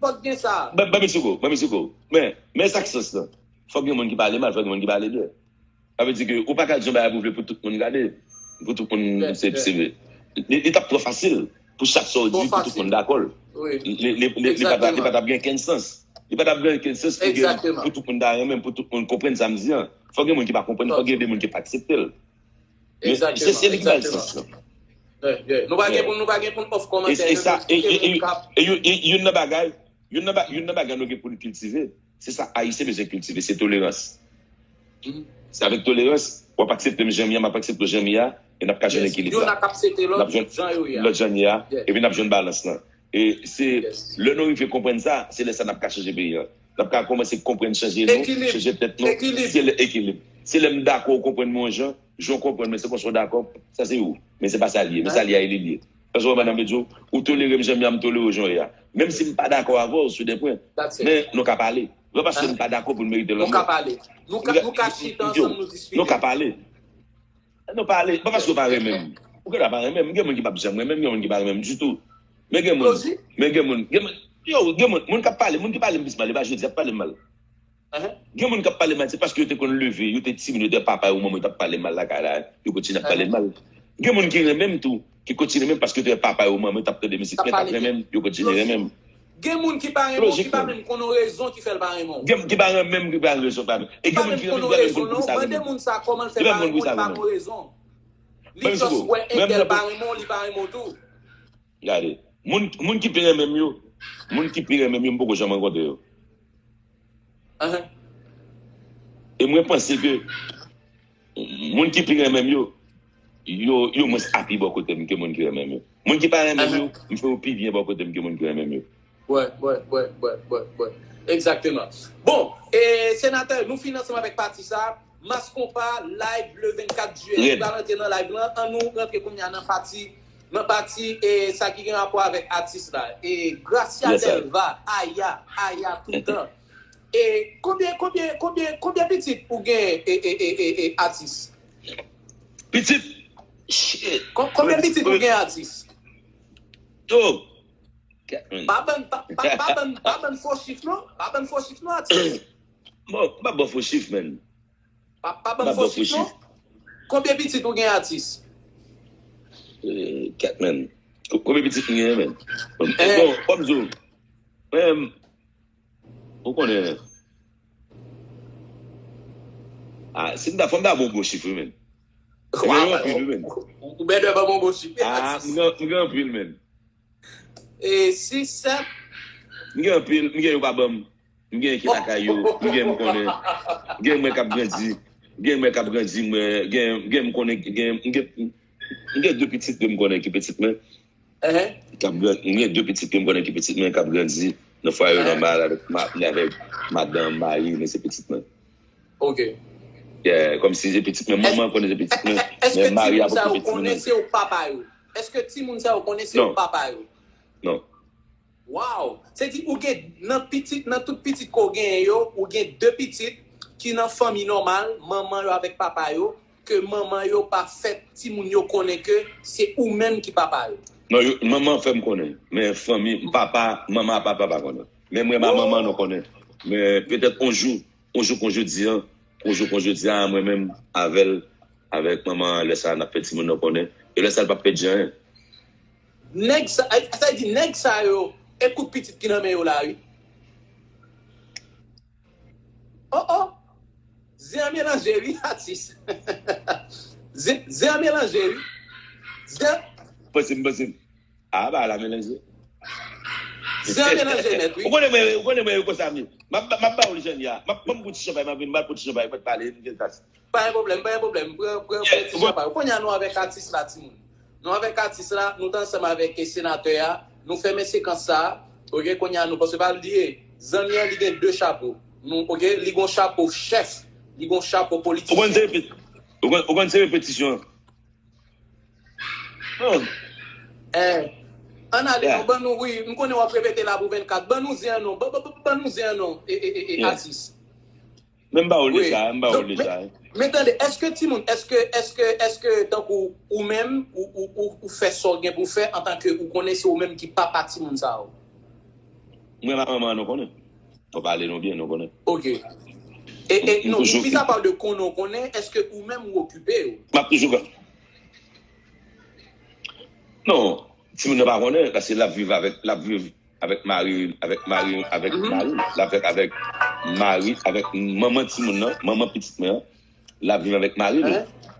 fòk gen sa. Ban, ban m esiko, ban m esiko. Men, men sa k sans lan. Fòk gen moun ki pale mal, fòk gen moun ki pale byen. Sa vle di ke ou pa ka di yon bagay pou vle pou tout moun gade. Pou tout moun se, se vre. Li, li t ap twò fasil pou chak sa w di, pou tout moun dakò l. Li, li, li, li pa t, li pa t ap gen kenn sans. Li pa t ap gen kenn sans pou gen, pou tout moun ta renmen, pou tout moun konprann sa m di an. Fòk gen moun ki pa konprann, fòk gen de moun ki pa aksepte l. Men se, se li ki ba l sans lan. Nou pa gen pou, nou pa gen pou n ofè kòmantè. E, e sa, e, e, e, e, e, e youn nan bagay, youn nan ba-, youn nan bagay nou gen pou n kiltive, se sa Ayisyen bezwen kiltive, se tolerans. Se avèk tolerans, w ap aksepte m jan m ye a, m ap aksepte w jan m ye a, e n ap ka jwenn ekilib la. N ap jwenn lòt jan n ye a, epi n ap jwenn balans lan. E se lè nou rive konprann sa, se lè sa n ap ka chanje peyi an. N ap ka kòmanse konprann chanje nou, chanje tèt nou. Se lè ekilib. Se lè m dakò w konprann mwen yon jan, jan w konprann mwen, se konsa w dakò, sa se ou. Men se pa sa l ye, men sa l ye a e li l ye. Paske w konprann sa m vle di w, ou tolere m jan m ye a, m tolere w jan w ye a. Menm si m pa dakò avè w sou de pwen, men nou ka pale. Se pa paske m pa dakò pou n merite lanmò. Nou ka pale. Nou ka, nou ka chita ansanm, nou diskite. Nou ka pale. Nou pale, pa paske w pa renmen m. Ou genlè pa renmen m, gen moun ki p ap janm renmen m, gen moun ki pa renmen m ditou. Men gen moun, men gen moun, gen moun, yo, gen moun, moun k ap pale, moun ki pale m plis mal, e pa jodi y ap pale m mal. Gen moun k ap pale mal, se paske yo te konn leve, yo te timoun, yo te wè papa yo, manman yo t ap pale m mal lakay la, yo kontinye ap pale m mal. Gen moun ki renmen m tou, ki kontinye renmen m paske yo te wè papa yo, manman yo t ap tande mizik mwen, t ap renmen m, yo kontinye renmen m. Gen moun ki pa renmen w, ki pa menm konn yon rezon ki fè l pa renmen w. Gen ki pa renmen m, ki pa gen rezon pa renmen. E gen moun ki renmen m, ki pa menm konn poukisa renmen m. Mande moun sa kòman l fè pa renmen w, li pa konn rezon. Li jis wè entèl pa renmen w, li pa renmen w tou. Gade, moun, moun ki pi renmen m yo, moun ki pi renmen m yo, m poko janm rankontre yo. E mwen panse ke moun ki pi renmen m yo, yo, yo mwens api bò kote m ke moun ki renmen m yo. Moun ki pa renmen m yo, m fè yo pi byen bò kote m ke moun ki renmen m yo. Wè, wè, wè, wè, wè, wè. Egzakteman. Bon, e, senatè, nou fin ansanm avèk pati sa. Mas Konpa, live le vennkat jiyè. Nou pral rantre nan live lan. An nou rantre kounye a nan pati, nan pati, e, sa ki gen rapò avèk atis la. E, Gracia Delva, Aya, Aya toutan. E, konbyen, konbyen, konbyen, konbyen pitit ou gen, e, e, e, e, e, atis? Pitit? Shit. Kon-, konbyen pitit ou gen, atis? Yo. Pa ban, pa, pa, pa ban, pa ban fo chif non. Pa ban fo chif non, atis. Bon, m pa ban fo chif, man. Pa, pa ban fo chif non. Konbyen pitit ou gen, atis? Eh, kat, man. Ko-, konbyen pitit m gen, man? Bon, fò m di w, mwen, ou konnen, ah, si m ta, fò m ta ba w bon chif, wi, man. Mwen gen anpil, wi, man. Ou bèdè ban m bon chif, atis. Ah, m gen, m gen anpil, man. E sis, sèt. M gen anpil, m gen yo pa ban m. M gen ki lakay yo, m gen m konnen. M gen mwen k ap grandi. M gen mwen k ap grandi, mwen, gen, gen m konnen, gen, m gen, m gen de pitit ke m konnen ki pitit mwen. K ap gran-, m gen de pitit ke m konnen ki pitit mwen, k ap grandi nan fwaye nòmal avèk ma-, avèk madanm, mari, men se pitit mwen. Ok. Yeah, kòmsi se pitit mwen, manman konnen se pitit mwen, men mari a poko pitit mwen. Èske timoun sa yo konnen se yo papa yo? Èske timoun sa yo konnen se yo papa yo? Non. Waw! Se di ou gen nan pitit, nan tout pitit ke w genyen yo, ou gen de pitit ki nan fanmi nòmal, manman yo avèk papa yo, ke manman yo pa fè timoun yo konnen ke se ou menm ki papa yo. Non, yo, manman fè m konnen. Men fanmi, papa, manman a papa pa konnen. Men mwen, ma manman, nou konnen. Men petèt on jou, on jou kon jodi an, on jou kon jodi a, mwen menm, avè l, avèk manman, lè sa a, n ap fè timoun nan konnen. E lè sa a, l p ap pèdi anyen. Nèg sa, sa vle di nèg sa yo, e kout pitit ki nan men yo la, wi. Oh, oh! Zen an melanje, wi, atis. Zen, zen an melanje, wi. Zen, Pase m, pase m. A, ba la melanje. Zen an melanje nèt, wi. Ou konnen mwen, ou konnen mwen yo konsa, mi. M ap, m ap ba ou l jan li a. M ap, ban m gout ti chanpay, m ap vin ba l pou ti chanpay, mwen pale, m vin tas. Pa gen pwoblèm, pa gen pwoblèm. Pran, pran, pran ti chanpay. Kounye a nou avèk atis la, timoun. Nou avèk atis la, nou t ansanm avèk senatè a. Nou fèmen sekans sa a. Oke, kounye a nou, paske pa bliye, zanmi an, li gen de chapo. Nou, oke, li gon chapo chèf, li gon chapo politisyen. Ou konn se repet-, ou konn, ou konn se repetisyon. Non. Eh, ann ale non, ban nou, wi, m konnen w ap repete la pou vennkat. Ban nou zen an non, ban, ban, ban, ban nou zen an non, e, e, e, e, atis. Men m ba ou l deja, m ba ou l deja. Men tande, èske timoun, èske, èske, èske tankou ou menm, ou, ou, ou, ou fè sa w gen pou w fè antanke ou konnen se ou menm ki papa timoun sa yo? Mwen, ma manman, nou konnen. Mwen pale nou byen, nou konnen. Ok. E, e, non, mis apa de konnen w konnen, èske ou menm ou okipe yo? M ap toujou konnen. Non, timoun nan pa konnen, paske l ap viv avèk, l ap viv avèk mari, avèk mari, avèk mari, l ap fèk avèk mari, avèk manman timoun nan, manman pitit mwen an. L ap viv avèk mari l.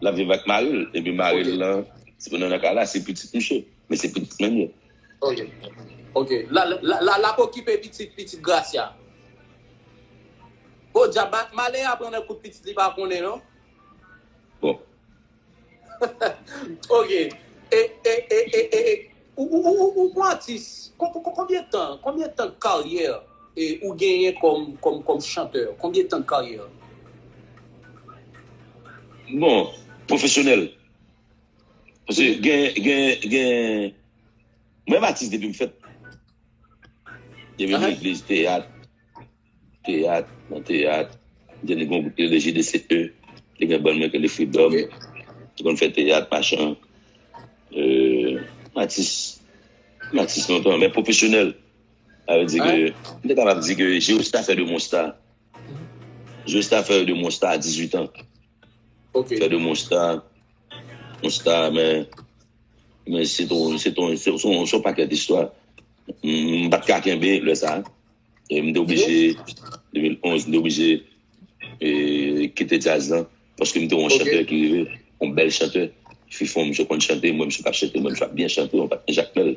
L ap viv avèk mari l. Epi mari l lan, timoun nan nan kay la, se pitit misye. Men se pitit mwen l ye. Ok. Ok. La, la, la, la, l ap okipe pitit, pitit Gracia. Bon, djab, ma-, malè a pran nan kout pitit, li pa konnen, non? Bon. Ok. E, e, e, e, e, e, ou, ou, ou, ou, ou atis, kon-, kon-, kon-, konbyen tan, konbyen tan karyè, e, ou genyen kòm, kòm, kòm chantè? Konbyen tan karyè? Bon, pwofesyonèl. Paske gen, gen, gen, mwen atis depi m fèt. Depi legliz, teyat, teyat, nan teyat. Gen yon gwoup ki rele G D C E, ki gen bann mwen ki rele Freedom. Mwen konn fè teyat, machan. Euh, m atis, m atis lontan, men pwofesyonèl. Sa vle di ke, m te kapab di ke Geostar fè de mwen yon sta. Geostar fè de mwen yon sta a dizuit an. Fè de mwen yon sta, yon sta, men, men se ton, se ton, se, se, se yon pakèt istwa. M, m pa t ka kenbe lè sa a. E m te oblije, de mil onz, m te oblije, e, kite djaz lan. Paske m te wè yon chantè ki rive, yon bèl chantè. Fifon, misye konn chante, m wè misye k ap chante, m wè misye ap byen chante, yon patnè Jakmèl.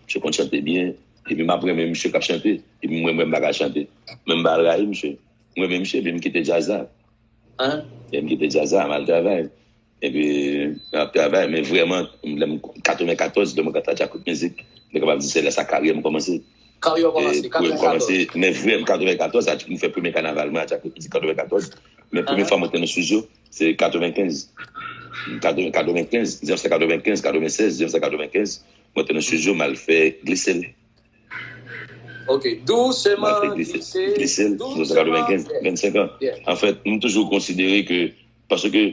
Misye konn chante byen. Epi m ap renmen misye k ap chante. Epi m wè mwen m pa ka chante. Men m pa al rayi misye. M renmen misye, epi m kite djaz la. Epi m kite djaz la, m al travay. Epi, m ap travay, men vrèman, lè m katrevenkatòz, lè mwen konn Djakout Mizik, m te kapab di se lè sa karyè m kòmanse. Karyè w kòmanse, katrevenkatòz. Men vrèman, katrevenkatòz, m fè premye kanaval mwen a Djakout Mizik katrevenkatòz. Men premye fwa mwen te nan estidyo, se katrevenkenz. Katreven-, katrevenkenz, mil nèf san katrevenkenz, katrevensèz, mil nèf san katrevenkenz, mwen te nan estidyo, m al fè Glise l. Ok, douseman, glise, glise, douseman. Vennsenk an. Anfèt, m toujou konsidere ke, paske,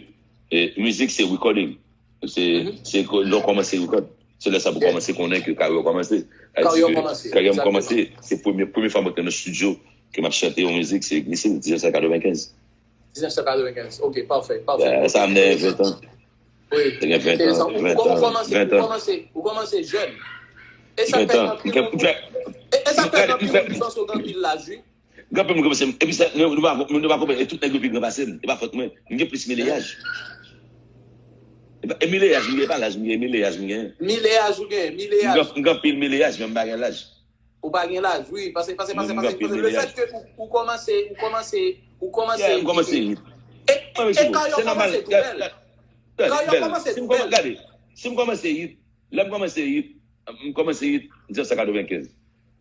e, mizik se recording. Se, se ke lè w kòmanse record. Se lè sa pou kòmanse konnen ke karyè w kòmanse. Karyè w kòmanse, karyè m kòmanse, se premye, premye fwa mwen te nan estidyo ke m ap chante yon mizik, se Glise l, diznèf san katrevenkenz. Diznèf san katrevenkenz. Ok, pafè, pafè. Sa m gen ven tan. Wi, enteresan. Ou, ou, ou kòmanse, ou kòmanse, ou kòmanse jèn. E sa fè gen anpil moun, e, e sa fè gen anpil moun ki panse w gen anpil laj, wi. Gen anpil moun ki panse, epi sa, nou, nou pa, nou pa konprann, e tout nèg yo pi gran pase m, e pa fòt mwen. M gen plis mileyaj. E pa, e mileyaj m gen, e pa laj m gen, e mileyaj m gen. Mileyaj ou gen, mileyaj. M gen, m gen anpil mileyaj, men m pa gen laj. Ou pa gen laj, wi. Paske, paske, paske, paske, paske lefètke ou, ou kòmanse, ou kòmanse, ou kòmanse. Yeah, m kòmanse hit. E, e karyè w kòmanse tou bèl. Karyè w kòmanse tou bèl. Gade, si m kòmanse hit, lè m kòmanse hit, m kòmanse hit diznèf san katrevenkenz.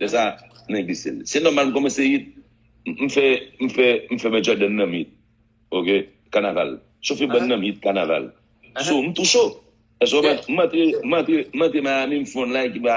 Lè sa, nan Glise l. Se nòmal m kòmanse hit, m, m fè, m fè, m fè men Jordan nan m hit. Ok, kanaval. Chofe bann nan m hit kanaval. So, m tou cho. Èske w konprann? M antre, m antre, m antre Miami, m fè yon line ki pa,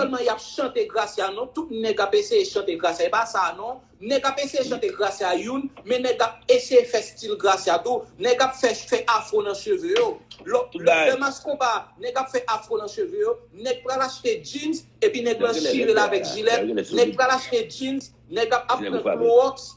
sèlman y ap chante Gracia non, tout nèg ap eseye chante Gracia, e pa sa non. Nèg ap eseye chante Gracia youn, men nèg ap eseye fè stil Gracia tou. Nèg ap fè fè afro nan cheve yo. Lè mas konpa, nèg ap fè afro nan cheve yo. Nèg pral achte jeans, epi nèg lan chire l avèk jilèt. Nèg pral achte jeans, nèg ap ap pran klowòks.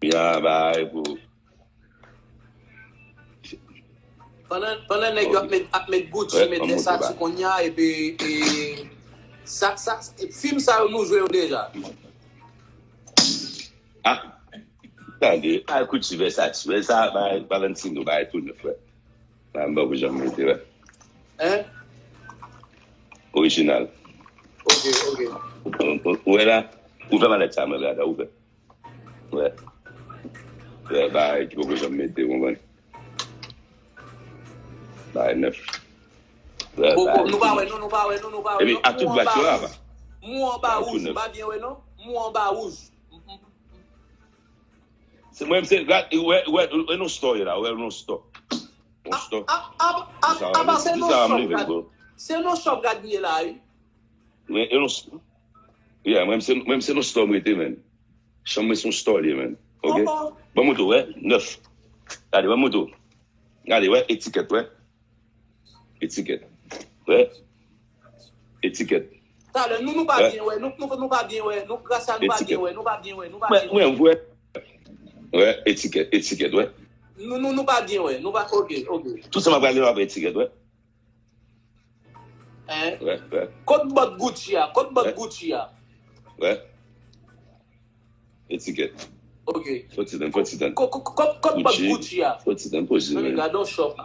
Ya, bay pou. Pandan, pandan nèg yo ap met, ap met Gucci, met Versace kounye a, epi, e, sa, sa, fim sa yo nou jwe yo deja. Ah, tande, al Gucci, Versace, wè sa, bay Valentino, bay tou nèf, wè. Bay m ba pou janm mete, wè. Hein? Orijinal. Ok, ok. Ou, ou, ou wè la? Ou fè malèt sa, mwen, gade, ou fè. Wè. Wè, bay ki poko janm mete, ou konprann? Bay nèf. Wè, bay nou pa wè, non, nou pa wè, non, nou pa wè, non. Epi, ak tout bwat yo la, ba. Mou anba wouj, ou pa byen wè, non? Mou anba wouj. Se mwen, se, gad, wè, wè, wè, non store la, wè, non store. Non store. Apa se non shop, gad. Se non shop, gad, ye la, wi. Wè, e non store. Yeah, mwen, se, mwen, se non store mwen te, man. Chanm mwen se yon store li ye, man. Ok? Ban m moutre w, wè, nèf. Gade, ban m moutre w. Gade, wè, etiket, wè. Etiket. Wè. Etiket. Talè, nou, nou pa byen wè, nou, nou, nou pa byen wè, nou, Gracia, nou pa byen wè, nou pa byen wè, nou pa byen wè. Mwen, mwen, wè. Wè, etiket, etiket, wè. Nou, nou, nou pa byen wè, nou pa, ok, ok. Tout sa m ap gade, w ap etiket, wè. Hein? Wè, wè. Kot bòt Gucci a? Kot bòt Gucci a? Wè. Etiket. Ok. Fò ti tann, fò ti tann. Ko-, ko-, ko-, kot bòt Gucci a? Fò ti tann, poze. Mami, gade yon shop.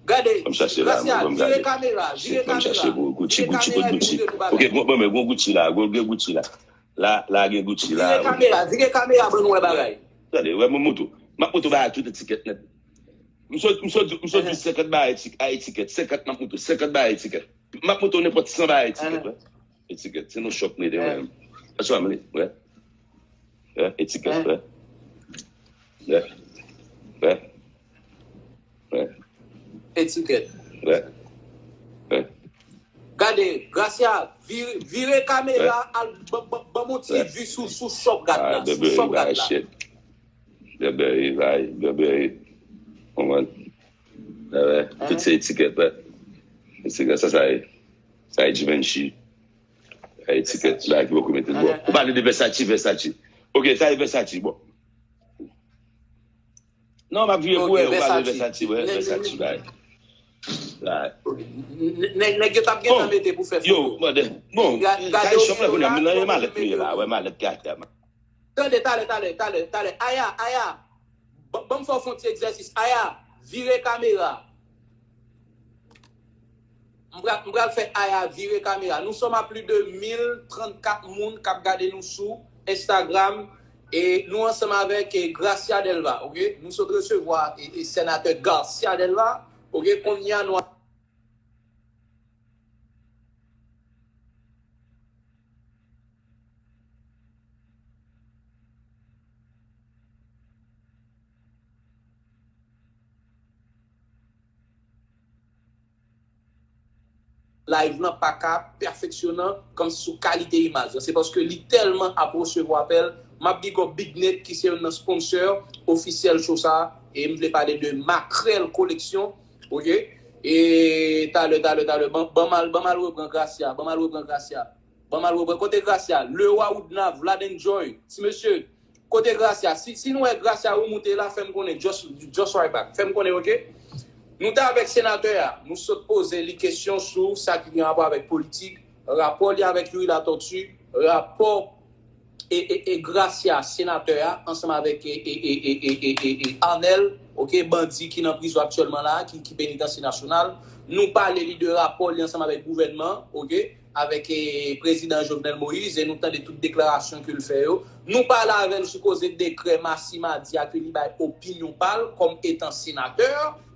Gade, Gracia, vire kamera, vire kamera. Vire kamera, epi moutre nou bagay. Ok, bon, bon, men, bon Gucci la, bon, gen Gucci la. La, la, gen Gucci la. Vire kamera, vire kamera, ban nou wè bagay. Gade, wè, mwen moutre w. M ap moutre w bagay tout etiket nèt. M sot, m sot, m sot di senkant bagay eti-, a etiket. Senkant m ap moutre w. Senkant bagay etiket. M ap moutre w nenpòt san bagay etiket, wè. Etiket. Se non shop mwen te, wè. That's what I mean, wè. Wè, etiket, wè. Wè. Wè. Wè. Etiket. Wè. Wè. Gade, Gracia, vire, vire kamera, al, ban, ban, ban m yon ti vi sou, sou shop gad la, sou shop gad la. Burberry, bay, Burberry. Konprann? Wè, wè. Tout se etiket, wè. Etiket, sa, sa e, sa e Givenchy. Sa e etiket, bay ki poko mete. Bon, ou pale de Versace, Versace. Ok, sa e Versace, bon. Non, m ap vire pou wè, ou pale Versace, wè, Versace, bay. Bay. Nèg, nèg yo t ap gentan mete pou fè foto. Yo, bon, bon, gade shop la kounye a, m nan yon malèt mwen ye la, wè, malèt ki atè a. Tande, talè, talè, talè, talè. Aya, Aya. Ban, ban m fè w fè yon ti egzèsis. Aya, vire kamera. M pral, m pral fè Aya vire kamera. Nous sommes à plus de mille trente-quatre moun k ap gade nou sou Instagram. E nou ansanm avèk, e, Gracia Delva, ok? Nou sot resevwa, e, e, senatè Garcia Delva, ok? Kounye a nou Live lan pa ka pèfeksyonan kòmsi sou kalite imaj lan. Se paske li tèlman ap resevwa apèl. M ap big up Big Net ki se youn nan sponsor ofisyèl show sa a. E m vle pale de Makrèl Koleksyon. Ok? E talè, talè, talè. Ban, ban m al, ban m al repran Gracia. Ban m al repran Gracia. Ban m al repran. Kote Gracia? Leroy Woodnav, Vlad Enjoy. Ti mesye, kote Gracia? Si, si nou wè Gracia remoute la, fè m konnen. Just, just right back. Fè m konnen, ok? Nou te avèk senatè a. Nou sot poze li kesyon sou sa ki gen rapò avèk politik, rapò li avèk Youri Latortue, rapò e, e, e Gracia, senatè a, ansanm avèk e, e, e, e, e, e, e, e Arnel, oke, bandi ki nan prizon aktyèlman la, ki, ki penitansye nasyonal. Nou pale li de rapò li ansanm avèk gouvènman, oke, avèk e, prezidan Jovenel Moïse, e nou tande tout deklarasyon ke l fè yo. Nou pale avè l sou koze dekrè Masi Madi a ke li bay opinyon pa l kòm etan senatè,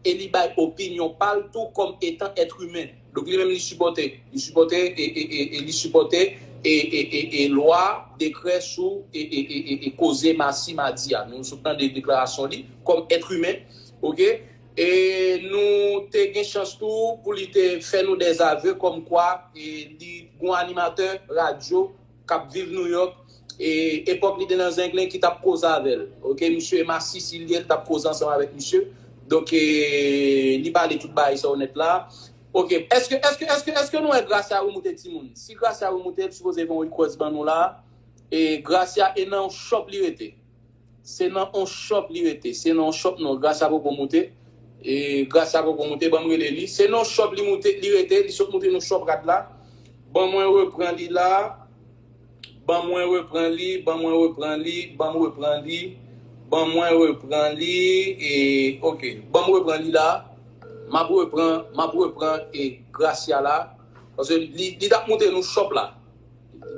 e li bay opinyon pa l tou kòm etan èt imen. Donk li menm li sipòte, li sipòte e, e, e, e li sipòte e, e, e, e lwa, dekrè sou e, e, e, e, e koze Masi Madi a. Nou sot tande deklarasyon li kòm èt imen, oke? E nou te gen chans tou pou li te fè nou dèzave kòmkwa e li gon animatè radyo k ap viv Nouyòk, e epòk li te nan Zenglen ki t ap koze avè l. Oke, misye Masi Silye, l t ap koze ansanm avèk misye. Donk, e, li pale tout bagay sa w nèt la. Oke, èske, èske, èske, èske nou wè Gracia remoute timoun? Si Gracia remoute, l sipoze fè yon request ban nou la. E Gracia, e nan yon shop li rete. Se nan on shop li rete. Se nan on shop non. Gracia poko moute. E Gracia poko moute. Ban m rele li. Se nan on shop li moute, li rete. Li sot moute nan shop rad la. Ban mwen repran li la. Ban mwen repran li. Ban mwen repran li. Ban mwen repran li. Ban mwen repran li. E, oke. Ban m repran li la. M ap repran, m ap repran e Gracia la. Paske li, li t ap moute nan shop la.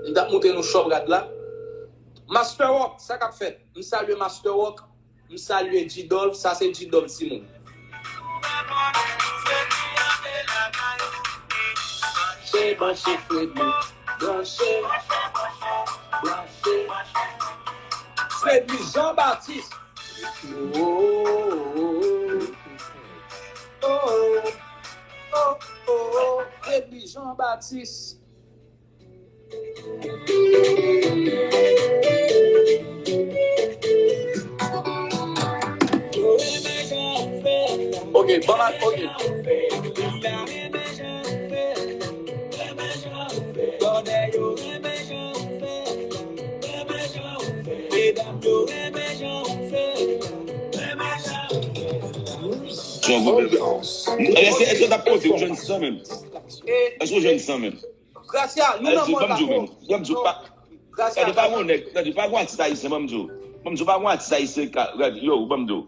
Li t ap moute nan shop rad la. Master Rock, sa k ap fèt? M salye Master Rock, m salye G-Dove, sa se G-Dove timoun. Branche, branche, Fredly. Branche, branche. Fredly Jean Baptiste. Oh, oh, oh, oh, oh, oh, oh. Fredly Jean Baptiste. Ok, bon, ok. Èske, èske w t ap poze ou jwenn san menm? Èske w jwenn san menm? Gracia, nou nan mòd la tou. Ban m di w, pa, Gracia, gade, pa gon nèg, gade, pa gon atis ayisyen, ban m di w. Ban m di w, pa gon atis ayisyen ka, gade, yo, ban m di w.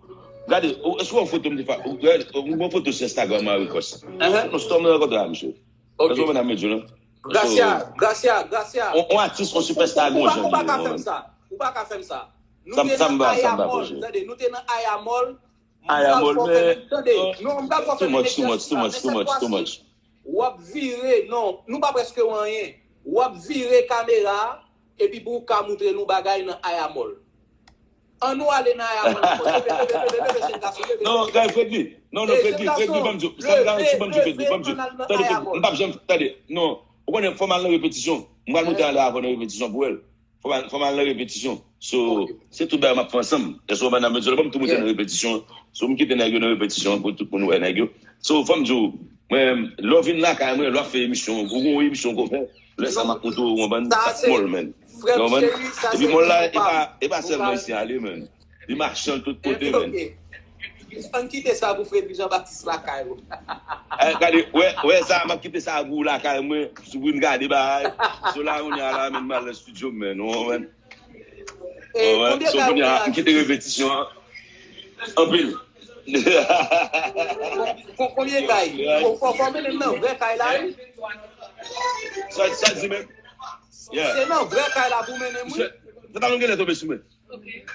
Gade, ou, èske w wè foto m te fè, ou, gade, ou wè foto sou Instagram Marie Coste? Èske non, se tòm nan rankontre a, mesye? Ok. Èske w konprann sa m vle di w, non? Gracia, Gracia, Gracia. On, on atis, on sipèsta, gon jan li ye, ou pa ka fè m sa. Ou pa ka fè m sa. Nou te nan Aya Mall, tande, nou te nan Aya Mall. Aya Mall, men, tande, non, m pral fè w fè yon egzèsis la, men sèt fwa si, w ap vire, non, nou pa prèske wè anyen. W ap vire kamera a, epi pou w ka montre nou bagay nan Aya Mall. Ann nou ale nan Aya Mall ankò. Leve, leve, leve, leve, jèn gason, leve, leve, leve. Non, Fredly. Non, non, Fredly, Fredly, ban m di w. Sa m ta, si ban m di w, Fredly, ban m di w. Tande, Fredly, m p ap janm, tande, non. Ou konnen, fò m al nan repetisyon. M pral monte anlè avè w nan repetisyon pou wè l. Fò m al, fò m al nan repetisyon. So, se tout bagay m ap fè ansanm. Èske w konprann sa m vle di w la? Ban m tou monte nan repetisyon. So, m kite nèg yo nan repetisyon pou tout moun wè nèg yo. So, fò m di w, mwen, lè w vin lakay mwen, lè w ap fè emisyon, ou gon emisyon ke w fè, lè sa m ap montre w yon bann mòl, man. Ou konprann? Epi mòl la, e pa, e pa sèlman isi a li, man. Li mache tout kote, man. Ann kite sa pou Fredly Jean Baptiste lakay ou. Eh, gade, wè, wè sa, m ap kite sa pou ou lakay mwen, sou pou n gade bagay. So la, kounye a la, men m al nan estidyo m, men, ou konprann? Ou konprann? So, kounye a, m kite repetisyon an. Anpil. Kon-, konbyen kay? Fò, fò, fò mennen m nan vrè kay la, wi. Sa, sa di menm? Yeah. Se nan vrè kay la pou mennen m, wi. Pantalon genlè tonbe sou mwen.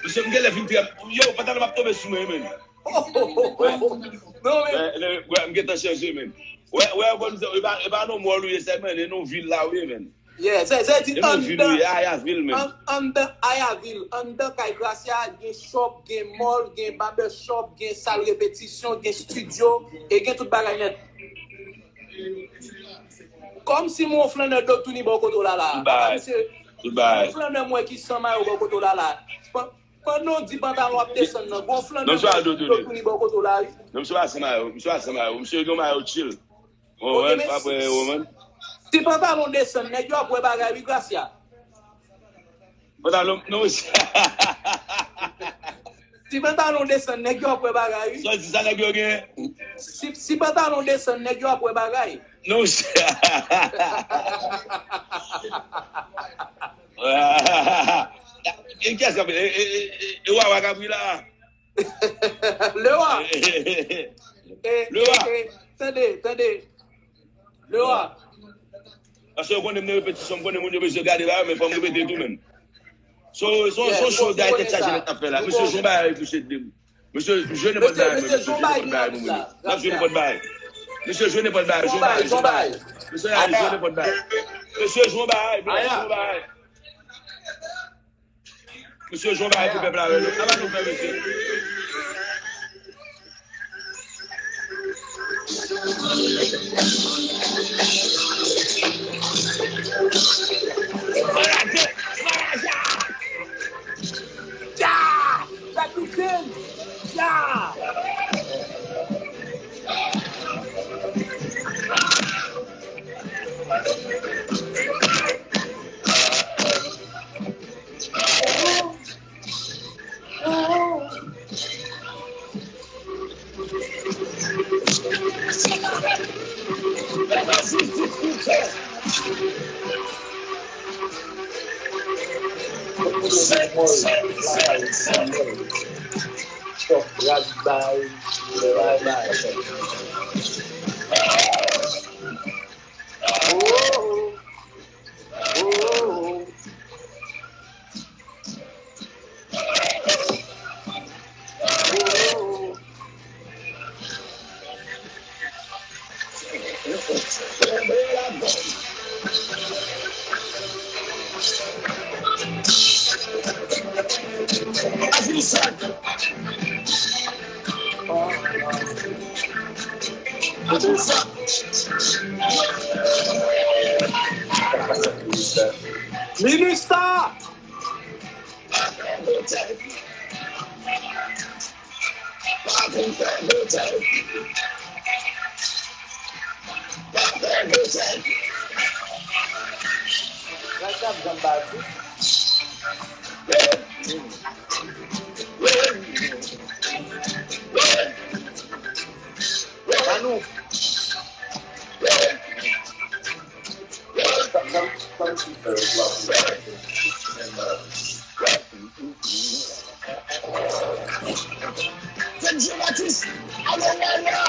Mesye, m genlè vin trè, yo, pantalon ap tonbe sou mwen, men. Non, men. Wè, m gentan chanje, men. Wè, wè, bon, e pa, e pa nan mòl ou ye sèlman, e nan vil la ou ye, men. Yeah, se, se di anndan, anndan Ayavil, anndan kay Gracia, gen shop, gen mall, gen barbershop, gen sal repetisyon, gen studio, e gen tout bagay nèt. Kòmsi m on flannè Dotouni bò kote w la la. Tout bagay. On flannè m wè ki san mayo bò kote w la la. Pandan w di pantalon ap desann nan, gon flannè m wè ki Dotouni bò kote w la, wi. Non, misye pa san mayo, misye pa san mayo. Misye gen mayo chill. Ou konprann? Si pantalon desann, nèg yo ap wè bagay, wi, Gracia. Pantalon, non, si pantalon desann, nèg yo ap wè bagay, wi. Sa w di sa nèg yo gen? Si, si pantalon desann, nèg yo ap wè bagay. Non, E kiyès k ap, e, e, e, e, e Wawa k ap ri la? Lewa. E, e, Lewa. E, tande, tande. Lewa. Paske yo konnen m nan repetisyon, m konnen moun yo bezwen gade ba yo, men fò m repete tou menm. So, so, so show day tèt chaje nèt ap fè la. Mesye Jon Bagay touche de m. Mesye, jwe nenpòt bagay, mesye, jwe nenpòt bagay pou mwen. N ap jwe nenpòt bagay. Mesye, jwe nenpòt bagay, jwe bagay, jwe bagay. Mesye, jwe nenpòt bagay. Mesye, jwe bagay, blan, jwe bagay. Mesye, jwe bagay pou pèp la, wè. Sa pa nou fè, mesye. Dja! Sa ki zen! Dja! Minista! Gras ap Janm Batis. Manou. Fèt Jean Baptiste, alò wè la.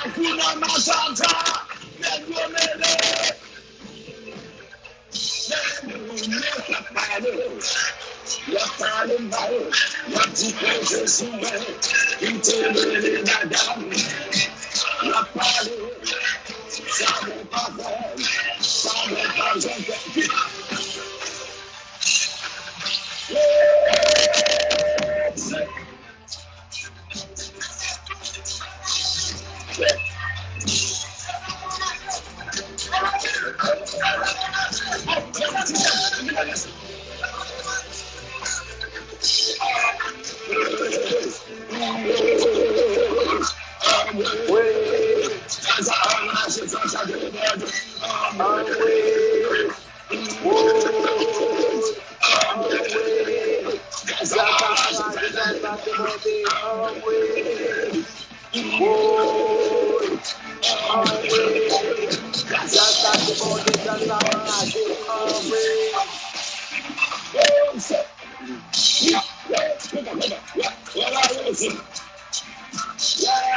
Akuna Matata, nèg yo mele. Nèg yo k ap pale, y ap pale mal, y ap di ke Jezi mwen, kite mele madanm. Y ap pale, sa mwen pa fè, sa mwen pa janm fè.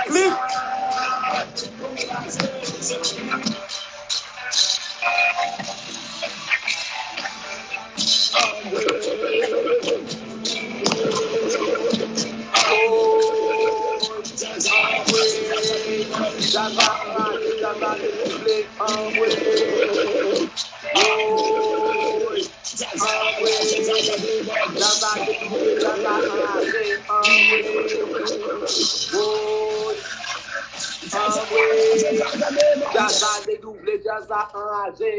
Clip. Anmwe! Anmwe! Anmwe! Djaz la dedouble, djaz la anraje.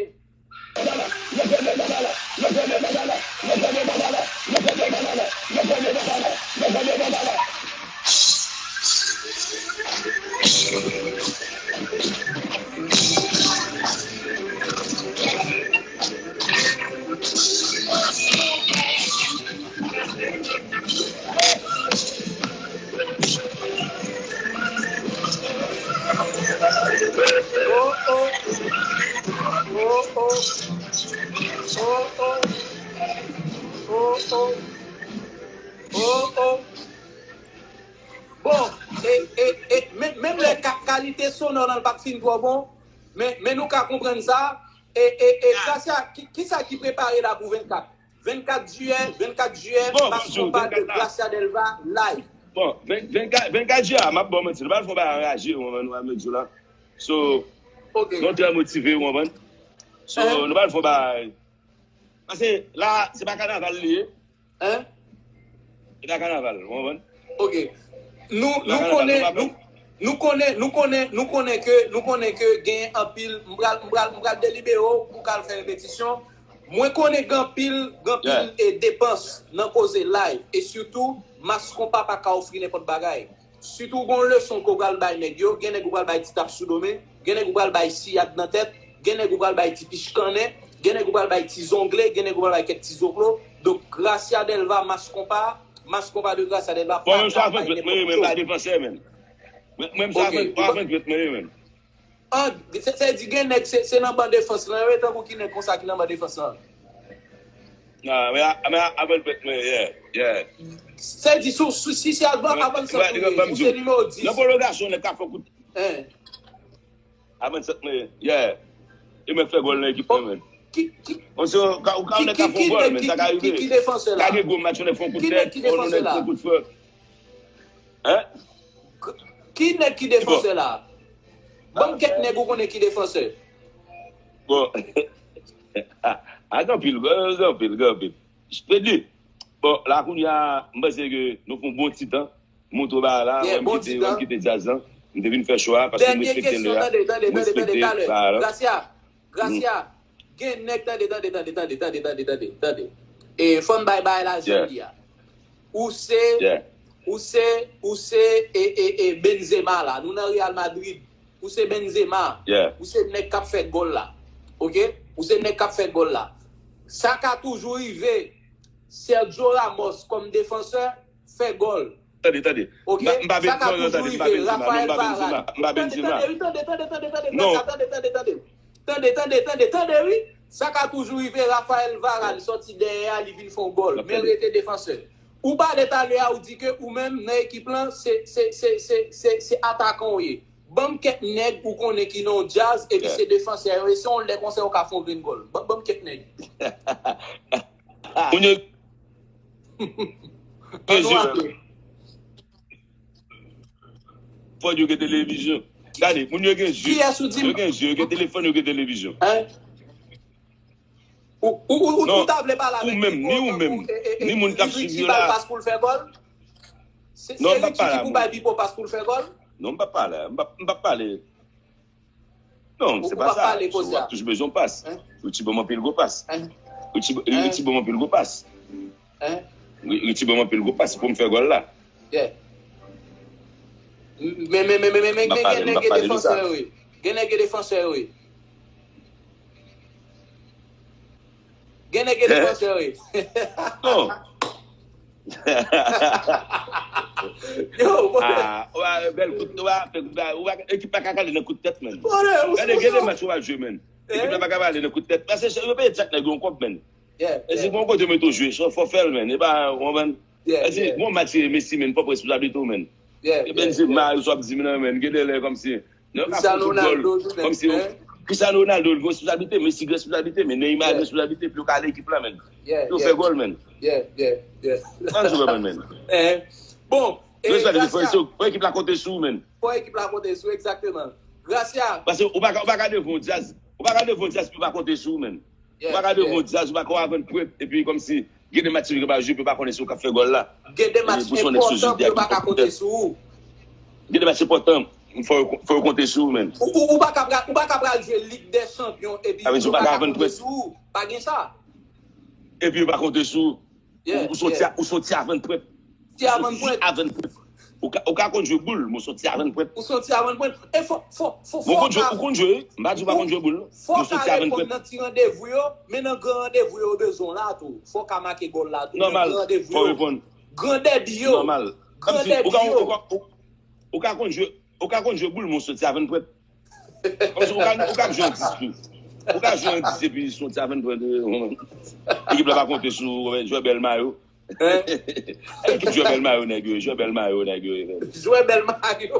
Oh, oh. Oh, oh. Oh, oh. Bon, e, e, e, men, menm lè ka, kalite sonò nan l pa t fin twò bon, men, men nou ka konprann sa. E, e, e, Gracia, ki, ki sa ki prepare la pou vennkat? Vennkat jiyè, vennkat jiyè, Bon, Mass Konpa de Gracia Delva live. Bon, vennkat, vennkat jiyè a, m ap ba w manti. Nou pral fè yon bagay anraje, w konprann, w ap met jou la. So, Ok. nou trè motive, w konprann. So, Hein? nou pral fè yon bagay. Paske la, se pa kanaval li ye. Hein? Se pa kanaval, w konprann? Ok. Nou, nou konnen, nou, nou konnen, nou konnen, nou konnen ke, nou konnen ke gen anpil, m pral, m pral, m pral delibere w pou w ka al fè repetisyon. Mwen konnen gen anpil, gen anpil Yeah. e depans nan koze live. E sitou, Mass Konpa pa ka ofri nenpòt bagay. Sitou w gen yon leson ke w pral bay nèg yo, gen nèg ou pral bay ti tap sou do men, gen nèg ou pral bay siyad nan tèt, gen nèg ou pral bay ti pich kannen, gen nèg ou pral bay ti zongle, gen nèg ou pral bay kèk ti zoklo. Donk, Gracia Delva, Mass Konpa, Mass Konpa de Gracia Delva Mwen pa menm sa ka bay fè tèt mwen, nenpòt menm sa defansè, menm. Mwen, mwen menm sa Ok, fè, ou pa pa fè tèt mwen, menm. An, se, se di gen nèg, se, se nan ban defans lan yo ye, tankou ki nèg konsa ki nan ban defans lan? Ah, men, a- men, a- avan l fèt mwen, yeah, yeah. Se di, sou, sou, si se avan, Mwen, avan l mwen, fèt mwen, mwen, mwen, ou se nimewo dis. Nan pwolongasyon, nèg ka fè kout Hein? Avan l fèt mwen, yeah. E mwen k fè gòl nan ekip mwen, menm. Ki, ki, Ou se, ou ka, ou ka, ki, nèg ki, ka fè ki gòl, nèg men, ki, sa ka ki, ki, rive. ki defansè Ka la? gen gwo match, ou nèk fè yon kout Ki nèg tèt, ki ou defansè nèk la? fè yon kout fè. Hein? K- Ki nèg ki Ki bò? defansè la? Ban m kèk nèg ou konnen ki defansè. Bon. A, gen anpil, gen anpil, gen anpil. Fredly, bon, la kounye a, m panse ke nou fè yon bon ti tan. Montre w bagay la, Yeah, wè m bon kite, ti wè m tan. kite djaz lan. M te vin fè cho a, paske m Dènye respekte kesyon, lè a. tande, tande, M tande, tande, respekte talè. bagay la. Gracia, Gracia, gen nèg, tande, tande, tande, tande, tande, tande, tande, tande. E fò n bay bagay la jan Yeah. li a. Ou se, Yeah. ou se, ou se, e, e, e, Benzema la. Nou nan Real Madrid. Ou se Benzema. Yeah. Ou se nèg k ap fè gòl la. Ok? Ou se nèg k ap fè gòl la. Sa ka toujou rive. Sergio Ramos kòm defansè fè gòl. Tande, tande. Ok? M pa, m pa Sa ka toujou rive. Rafael Varane. M pa Benzema. Tande, tande, wi, tande, tande, tande, tande, Gracia, tande, tande, tande, tande. Tande, tande, tande, tande, wi. Sa ka toujou rive, Rafael Varane sòti dèyè a, li vin fè yon gòl. Men rete defansè. Ou pale talè a, ou di ke ou menm nan ekip lan, se, se, se, se, se, se atakan ou ye. Ban m kèk nèg ou konnen ki nan yon djaz, epi Yeah. se defansè yo ye, se yon lè konsa yo ka fè yon grenn gòl. Ban, ban m kèk nèg. Moun yo An nou aple. Fò yo gen televizyon. Gade, moun yo gen je. Kiyès ou di m? Yo gen je, yo gen telefòn, yo gen televizyon. Hein? Ou, ou, ou, ou, Non, ou ta vle pale ou avèk menm, Pipo, ni ou tankou, menm, e, e, e, ni moun k ap Richie suiv yo ba l la. pas pou l fè gòl? Se, Non, se m p ap Richie pale ki a pou moun. bay Pipo pas pou l fè gòl? Non, m p ap pale, m p ap, m p ap pale. Non, Ou, se ou pa p ap sa. pale So, koze w a. ap toujou bezwen pas. Hein? Richie ban m anpil gwo pas. Hein? Richie, Hein? Richie ban m anpil gwo pas. Hein? Ri- Richie ban m anpil gwo pas pou m fè gòl la. Yeah. Men, men, men, men, men, men, M ap gen pale, m nèg ap gen pale de defansè sa. yo, wi. Gen nèg gen defansè yo, wi. Gen nèg gen defansè yo, wi. Non. Yo, bon. Ah, ou a bèl kout, ou a fè, ou a, ou a, ekip la ka kale nan kout tèt, menn. Bon, ou Gade, sou gen de son. match ou a jwe, menn. Ekip la Eh? pa ka kale nan kout tèt. Paske yo peye chak nèg yon kòb, menn. Yeah, E si yeah. bon kote mete w jwe, so fò fè l, menn. E pa, ou konprann? Yeah, E si yeah. bon match, Messi, menn, fò pran responsablite w, menn. Yeah, E yeah, Benzema, yeah. yo sou ap di m nan, menn. Gen de lè kòmsi, non, ka fè Cristiano tout gòl. Ronaldo, tou, Kòmsi, yeah. Cristiano Ronaldo, l gen responsablite, Messi gen responsablite, men Neymar gen Yeah. responsablite, pou yo kale ekip la, menn. Yeah, Yo yeah. fè gòl, menn. Yeah, yeah, yeah. Sa n sou menn, menn. Eh, bon, Yo e, espere fò Gracia, fò ekip la konte sou ou, menn. fò ekip la konte sou, egzakteman. Gracia. Paske ou pa ka, ou pa ka devan yon djaz. Ou pa ka devan yon djaz pou pa konte sou ou, menn. Ou Yeah, pa ka devan yeah. yon djaz, ou pa ka avann prèt, epi kòmsi gen de match ki pa jwe, pou pa konnen si ou ka fè gòl la. Gen de E match pou se yon nèg sou enpòtan pou yo pa ka konte sou ou. Gen de match enpòtan, fò yo, fò yo konte sou ou, menn. Ou, ou, ou pa ka pral, ou pa ka pral jwe Lig dè Chanpyon epi Sa vle di ou ou pa pa ka avann konte prèt. sou ou. Pa gen sa. Epi yo pa konte sou ou. Yeah, Ou, ou soti yeah. a, ou soti avan prèt. Ti avan Ou soti prèt. avan prèt. Ou ka, ou ka konn jwe boul, men ou soti avan prèt. Ou soti avan prèt. E fò, fò, fò, Ou fò konn jwe, ka, ou konn jwe. M pa di ou pa konn jwe boul. fò Men ou ka soti avan reponn prèt. nan ti randevou yo, men nan gran randevou yo bezwen w la tou. Fò ka make gòl la tou. Nan Nòmal, gran randevou fò yo. reponn. Gran dèbi yo. Nòmal. Gran Kòmsi, ou dèbi ka, yo. ou ka, ou, ou ka konn jwe, ou ka konn jwe boul, men ou soti avan prèt. Kòmsi ou ka, ou ka jwe an dis tou. Ou ka jwe an dis epi se yon ti avantaj. Ekip la pa konte sou jwè bèl mayo. Ekip jwè bèl mayo nèg yo, jwè bèl mayo nèg yo ye. Jwè bèl mayo.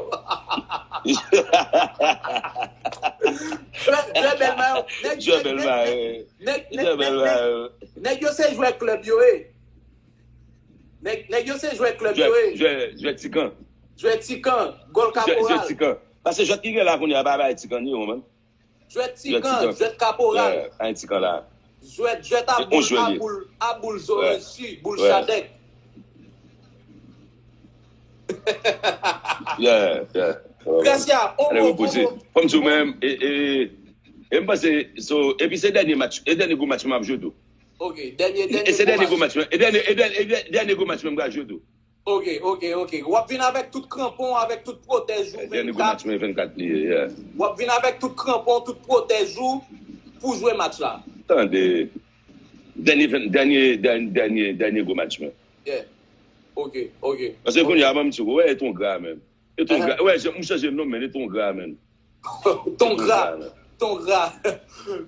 Jwè bèl mayo. Jwè bèl mayo. Nèg yo se jwè klèb yo ye. Nèg yo se jwè klèb yo ye. Jwè tikan. Jwè tikan. Gòl kaporal. Jwè tikan. Paske jwèt ki gen la kounye a pa bay tikan yo, man. Jwèt tikan, jwèt kaporal. Ay tikan la. Jwèt, jwèt a boul, a boul, a boul zoranj si, boul chadèk. Yeah, yeah. Gracia, on mo, on mo. Fò m di w menm, e, e, e m panse, so, epi se dènye match, e dènye gwo match mwen ap jwe tou. Ok, dènye, dènye. E se dènye gwo match mwen, e dènye, e dènye, e dènye gwo match mwen m pral jwe tou. Ok, ok, ok. W ap vin avèk tout kranpon, avèk tout pwotèj ou. Dènye gwo match mwen vennkat li ye, yeah. W ap vin avèk tout kranpon, tout pwotèj ou pou jwe match la. Tande. Dènye, dènye, dènye, dènye gwo match mwen. Yeah. Ok, ok. Paske kounye a, ban m di w, wè, e ton gra menm. E ton gra. Wè, m chanje non, men e ton gra menm. Ton gra. Ton gra.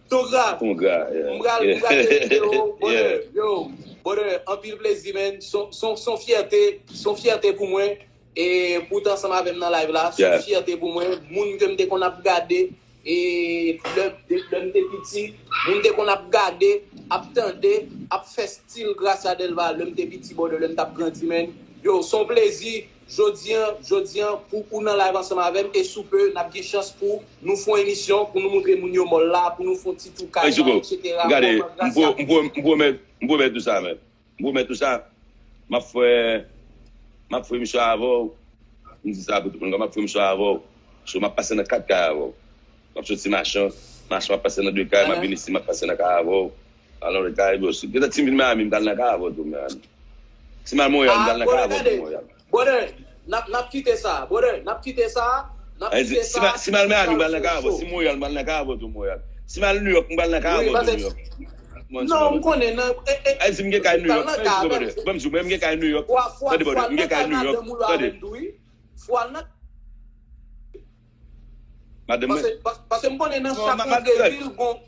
Ton gra. Ton gra, yeah. M pral, m pral te videyo, brother, yo, brother, anpil plezi, man. Son, son, son fyète, son fyète pou mwen. E pou w t ansanm avè m nan live la, son fyète pou mwen. Moun ke m te konn ap gade, e lè, lè m te piti, moun te konn ap gade, ap tande, ap fè stil Gracia Delva, lè m te piti, brother, lè m t ap grandi, man. Yo, son plezi. Jodi an, jodi an, pou ou nan live ansanm avè m, e sou pe, n ap gen chans pou nou fè yon emisyon, pou nou montre moun yo mòl la, pou nou fè yon ti tou kay la, etsetera. Gade, m pwomèt, m pwomèt ou sa, men. M pwomèt ou sa, m ap fè, m ap fè emisyon avè w. M di sa pou tout moun, m ap fè emisyon avè w. So, m ap pase nan kat kay avè w. M ap soti machan, machan m ap pase nan de kay, m ap vin isi, m ap pase nan kay avè w. Alon lè kay bro, si gentan ti m vin Miami, m pral nan kay avè w tou Miami. Si m al Monreyal, m pral nan kay avè w tou Monreyal. Brother, n ap, n ap kite sa, brother, n ap kite sa, n ap kite sa. Si m al Miami, m pral nan kay avè w, si Monreyal, m pral nan kay avè w tou Monreyal. Si m al New York, m pral nan kay avè w tou New York. Non, m konnen nan. Ay di m gen kay New York, brother. Ban m di w, mwen m gen kay New York. Tande brother, m gen kay New York. Tande. Fwa nan. Madanm mwen. Paske m konnen nan chak rantre vil gon.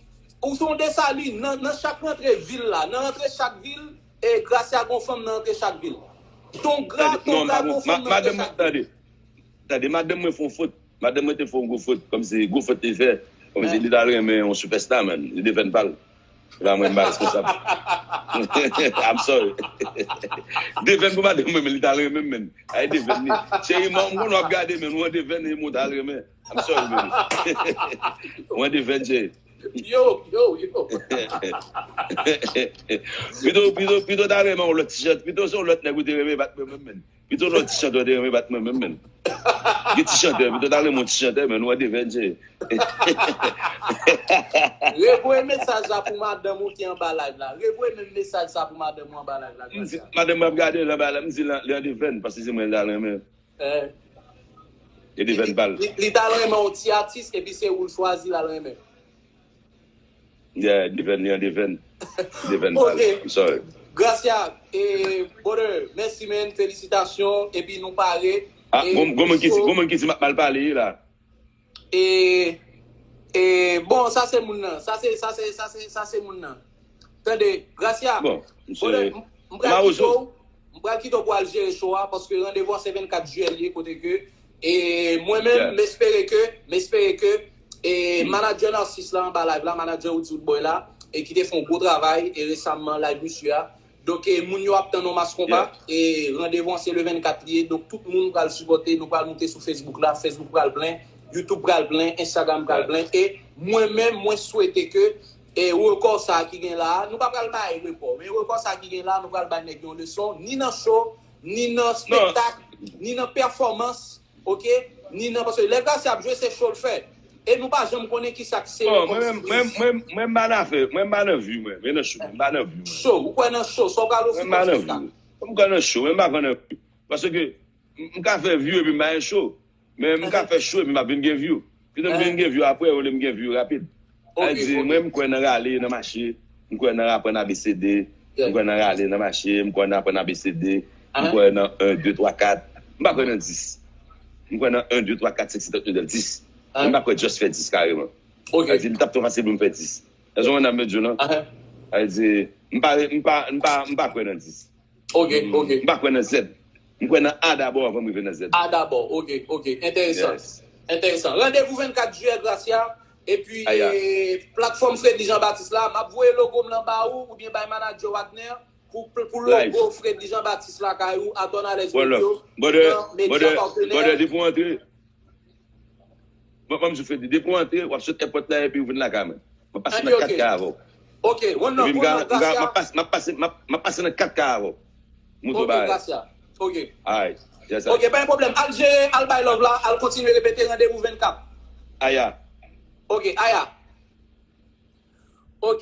Ou se yon Desalin, nan, nan chak rantre vil la, nan rantre chak vil, e Gracia gon fanm nan rantre chak vil. Ton Gra, Ton Gra gon fanm nan rantre chak vil. Tande, tande, madanm mwen fè yon fot. Madanm mwen te fè yon gwo fot, kòmsi gwo fot li fè. Kòmsi li t al renmen yon sipèsta, man. Li devèn pa l. Se pa mwen m pa responsab. I'm sorry. Devèn pou madanm mwen, men li t al renmen m, men. Ay, devèn li. Cheri, m konnen w ap gade, men ou an devèn, e mwen w t al renmen. I'm sorry, baby. Ou an devèn, cheri. Yo, yo, yo. Pito, pito, pito ta renmen yon lòt t-shirt. Pito se yon lòt nèg ou te renmen bat mwen, men. Pito lòt ti chantè te renmen bat mwen menm, menm. Gen ti chantè, pito ta renmen yon ti chantè, men nou an devèn, cheri. Revoye mesaj la pou madanm ou ki anba live la. Revoye menm mesaj sa pou madanm ou anba live la, Gracia. Madanm mwen ap gade l anba la, m di l an devèn, paske se mwen l ta renmen. Li devèn pa l. Li ta renmen yon ti atis, epi se ou l chwazi l al renmen. Yeah, devèn li an devèn. Devèn pa l. I'm sorry. Gracia, e, brother, mèsi, man, felisitasyon, epi nou pare. Ah, gon, gon moun ki di, gon moun ki di m ap mal pale, wi, la. E, e, bon, sa se moun nan. Sa se, sa se, sa se, sa se moun nan. Tande, Gracia, brother, m, m pral kite w. M pral kite w pou al jere show a, paske randevou an se vennkat jiyè li ye, kote ke, e mwen menm, m espere ke, m espere ke, e manadjè Narcisse la anba live la, manadjè Woody Woodboy la, e ki te fè yon gwo travay, e resaman live misye a. Donk, e moun yo ap tann yon mas konpa, e randevou an se le vennkat li ye, donk tout moun pral sipòte, nou pral moute sou Facebook la, Facebook pral plen, YouTube pral plen, Instagram pral plen, e mwen menm, mwen swete ke E rekò sa ki gen la, nou pa pral bay rekò, men rekò sa ki gen la, nou pral bay nèg yo yon leson, ni nan show, ni nan spektak, ni nan pèfòmans, oke? Ni nan, paske lè Gracia ap jwe, se show l fè. E nou pa janm konnen kisa k se rekonsilis. Mwen, mwen, mwen, mwen, mwen m pa nan view, mwen, mwen nan show, mwen m pa nan view, mwen. Show, ou kwè nan show, sa w pral ofri kòm spektak? Mwen m kwè nan show, mwen m pa kwè nan view. Paske, M, m ka fè view epi m pa gen show. Men m ka fè show epi m ap vin gen view. Pito m vin gen view apre olye m gen view rapid. Sa vle di, mwen, m kwè nan rale, nan mache. M kwè nan aprann A B C D. M kwè nan rale, nan mache. M kwè nan aprann A B C D. M kwè nan en, de, twa, kat. M pa kwè nan dis. M kwè nan en, de, twa, kat, senk, sis, sèt, uit, nèf, dèz, dis. Men m pa kwè just fè dis kareman. Ok. Sa vle di, li t ap twò fasil pou m fè dis. Èske w konprann sa m vle di w lan? Sa vle di, m pa, m pa, m pa, m pa kwè nan dis. Ok, ok. M pa kwè nan Z. M kwè nan A dabò anvan m rive nan Z. A dabò, ok, ok. Enteresan. Enteresan. Randevou vennkat jiyè, Gracia. Epi, e, platfòm Fredly Jean Baptiste la, m ap voye logo m lan ba ou, oubyen bay manadjè Wadner, pou, pou logo Fredly Jean Baptiste lakay ou, Atòn Alèz Medio, nan medya patnè. Brother, depi w antre, Mwen, mwen, m sou Fredly. Depi w antre, w ap sot èpòt la epi w vin lakay mwen. M ap pase nan kat kay avè w. Ok, one love, one love, Gracia. M ap pase, m ap pase, m ap, m ap pase nan kat kay avè w. Moutre w bagay. Ok, Gracia. Ok. Alright. Yes, sir. Ok, pa gen pwoblèm. Al jere, al bay love la, al kontinye repete randevou vennkat. Aya. Ok, aya. Ok.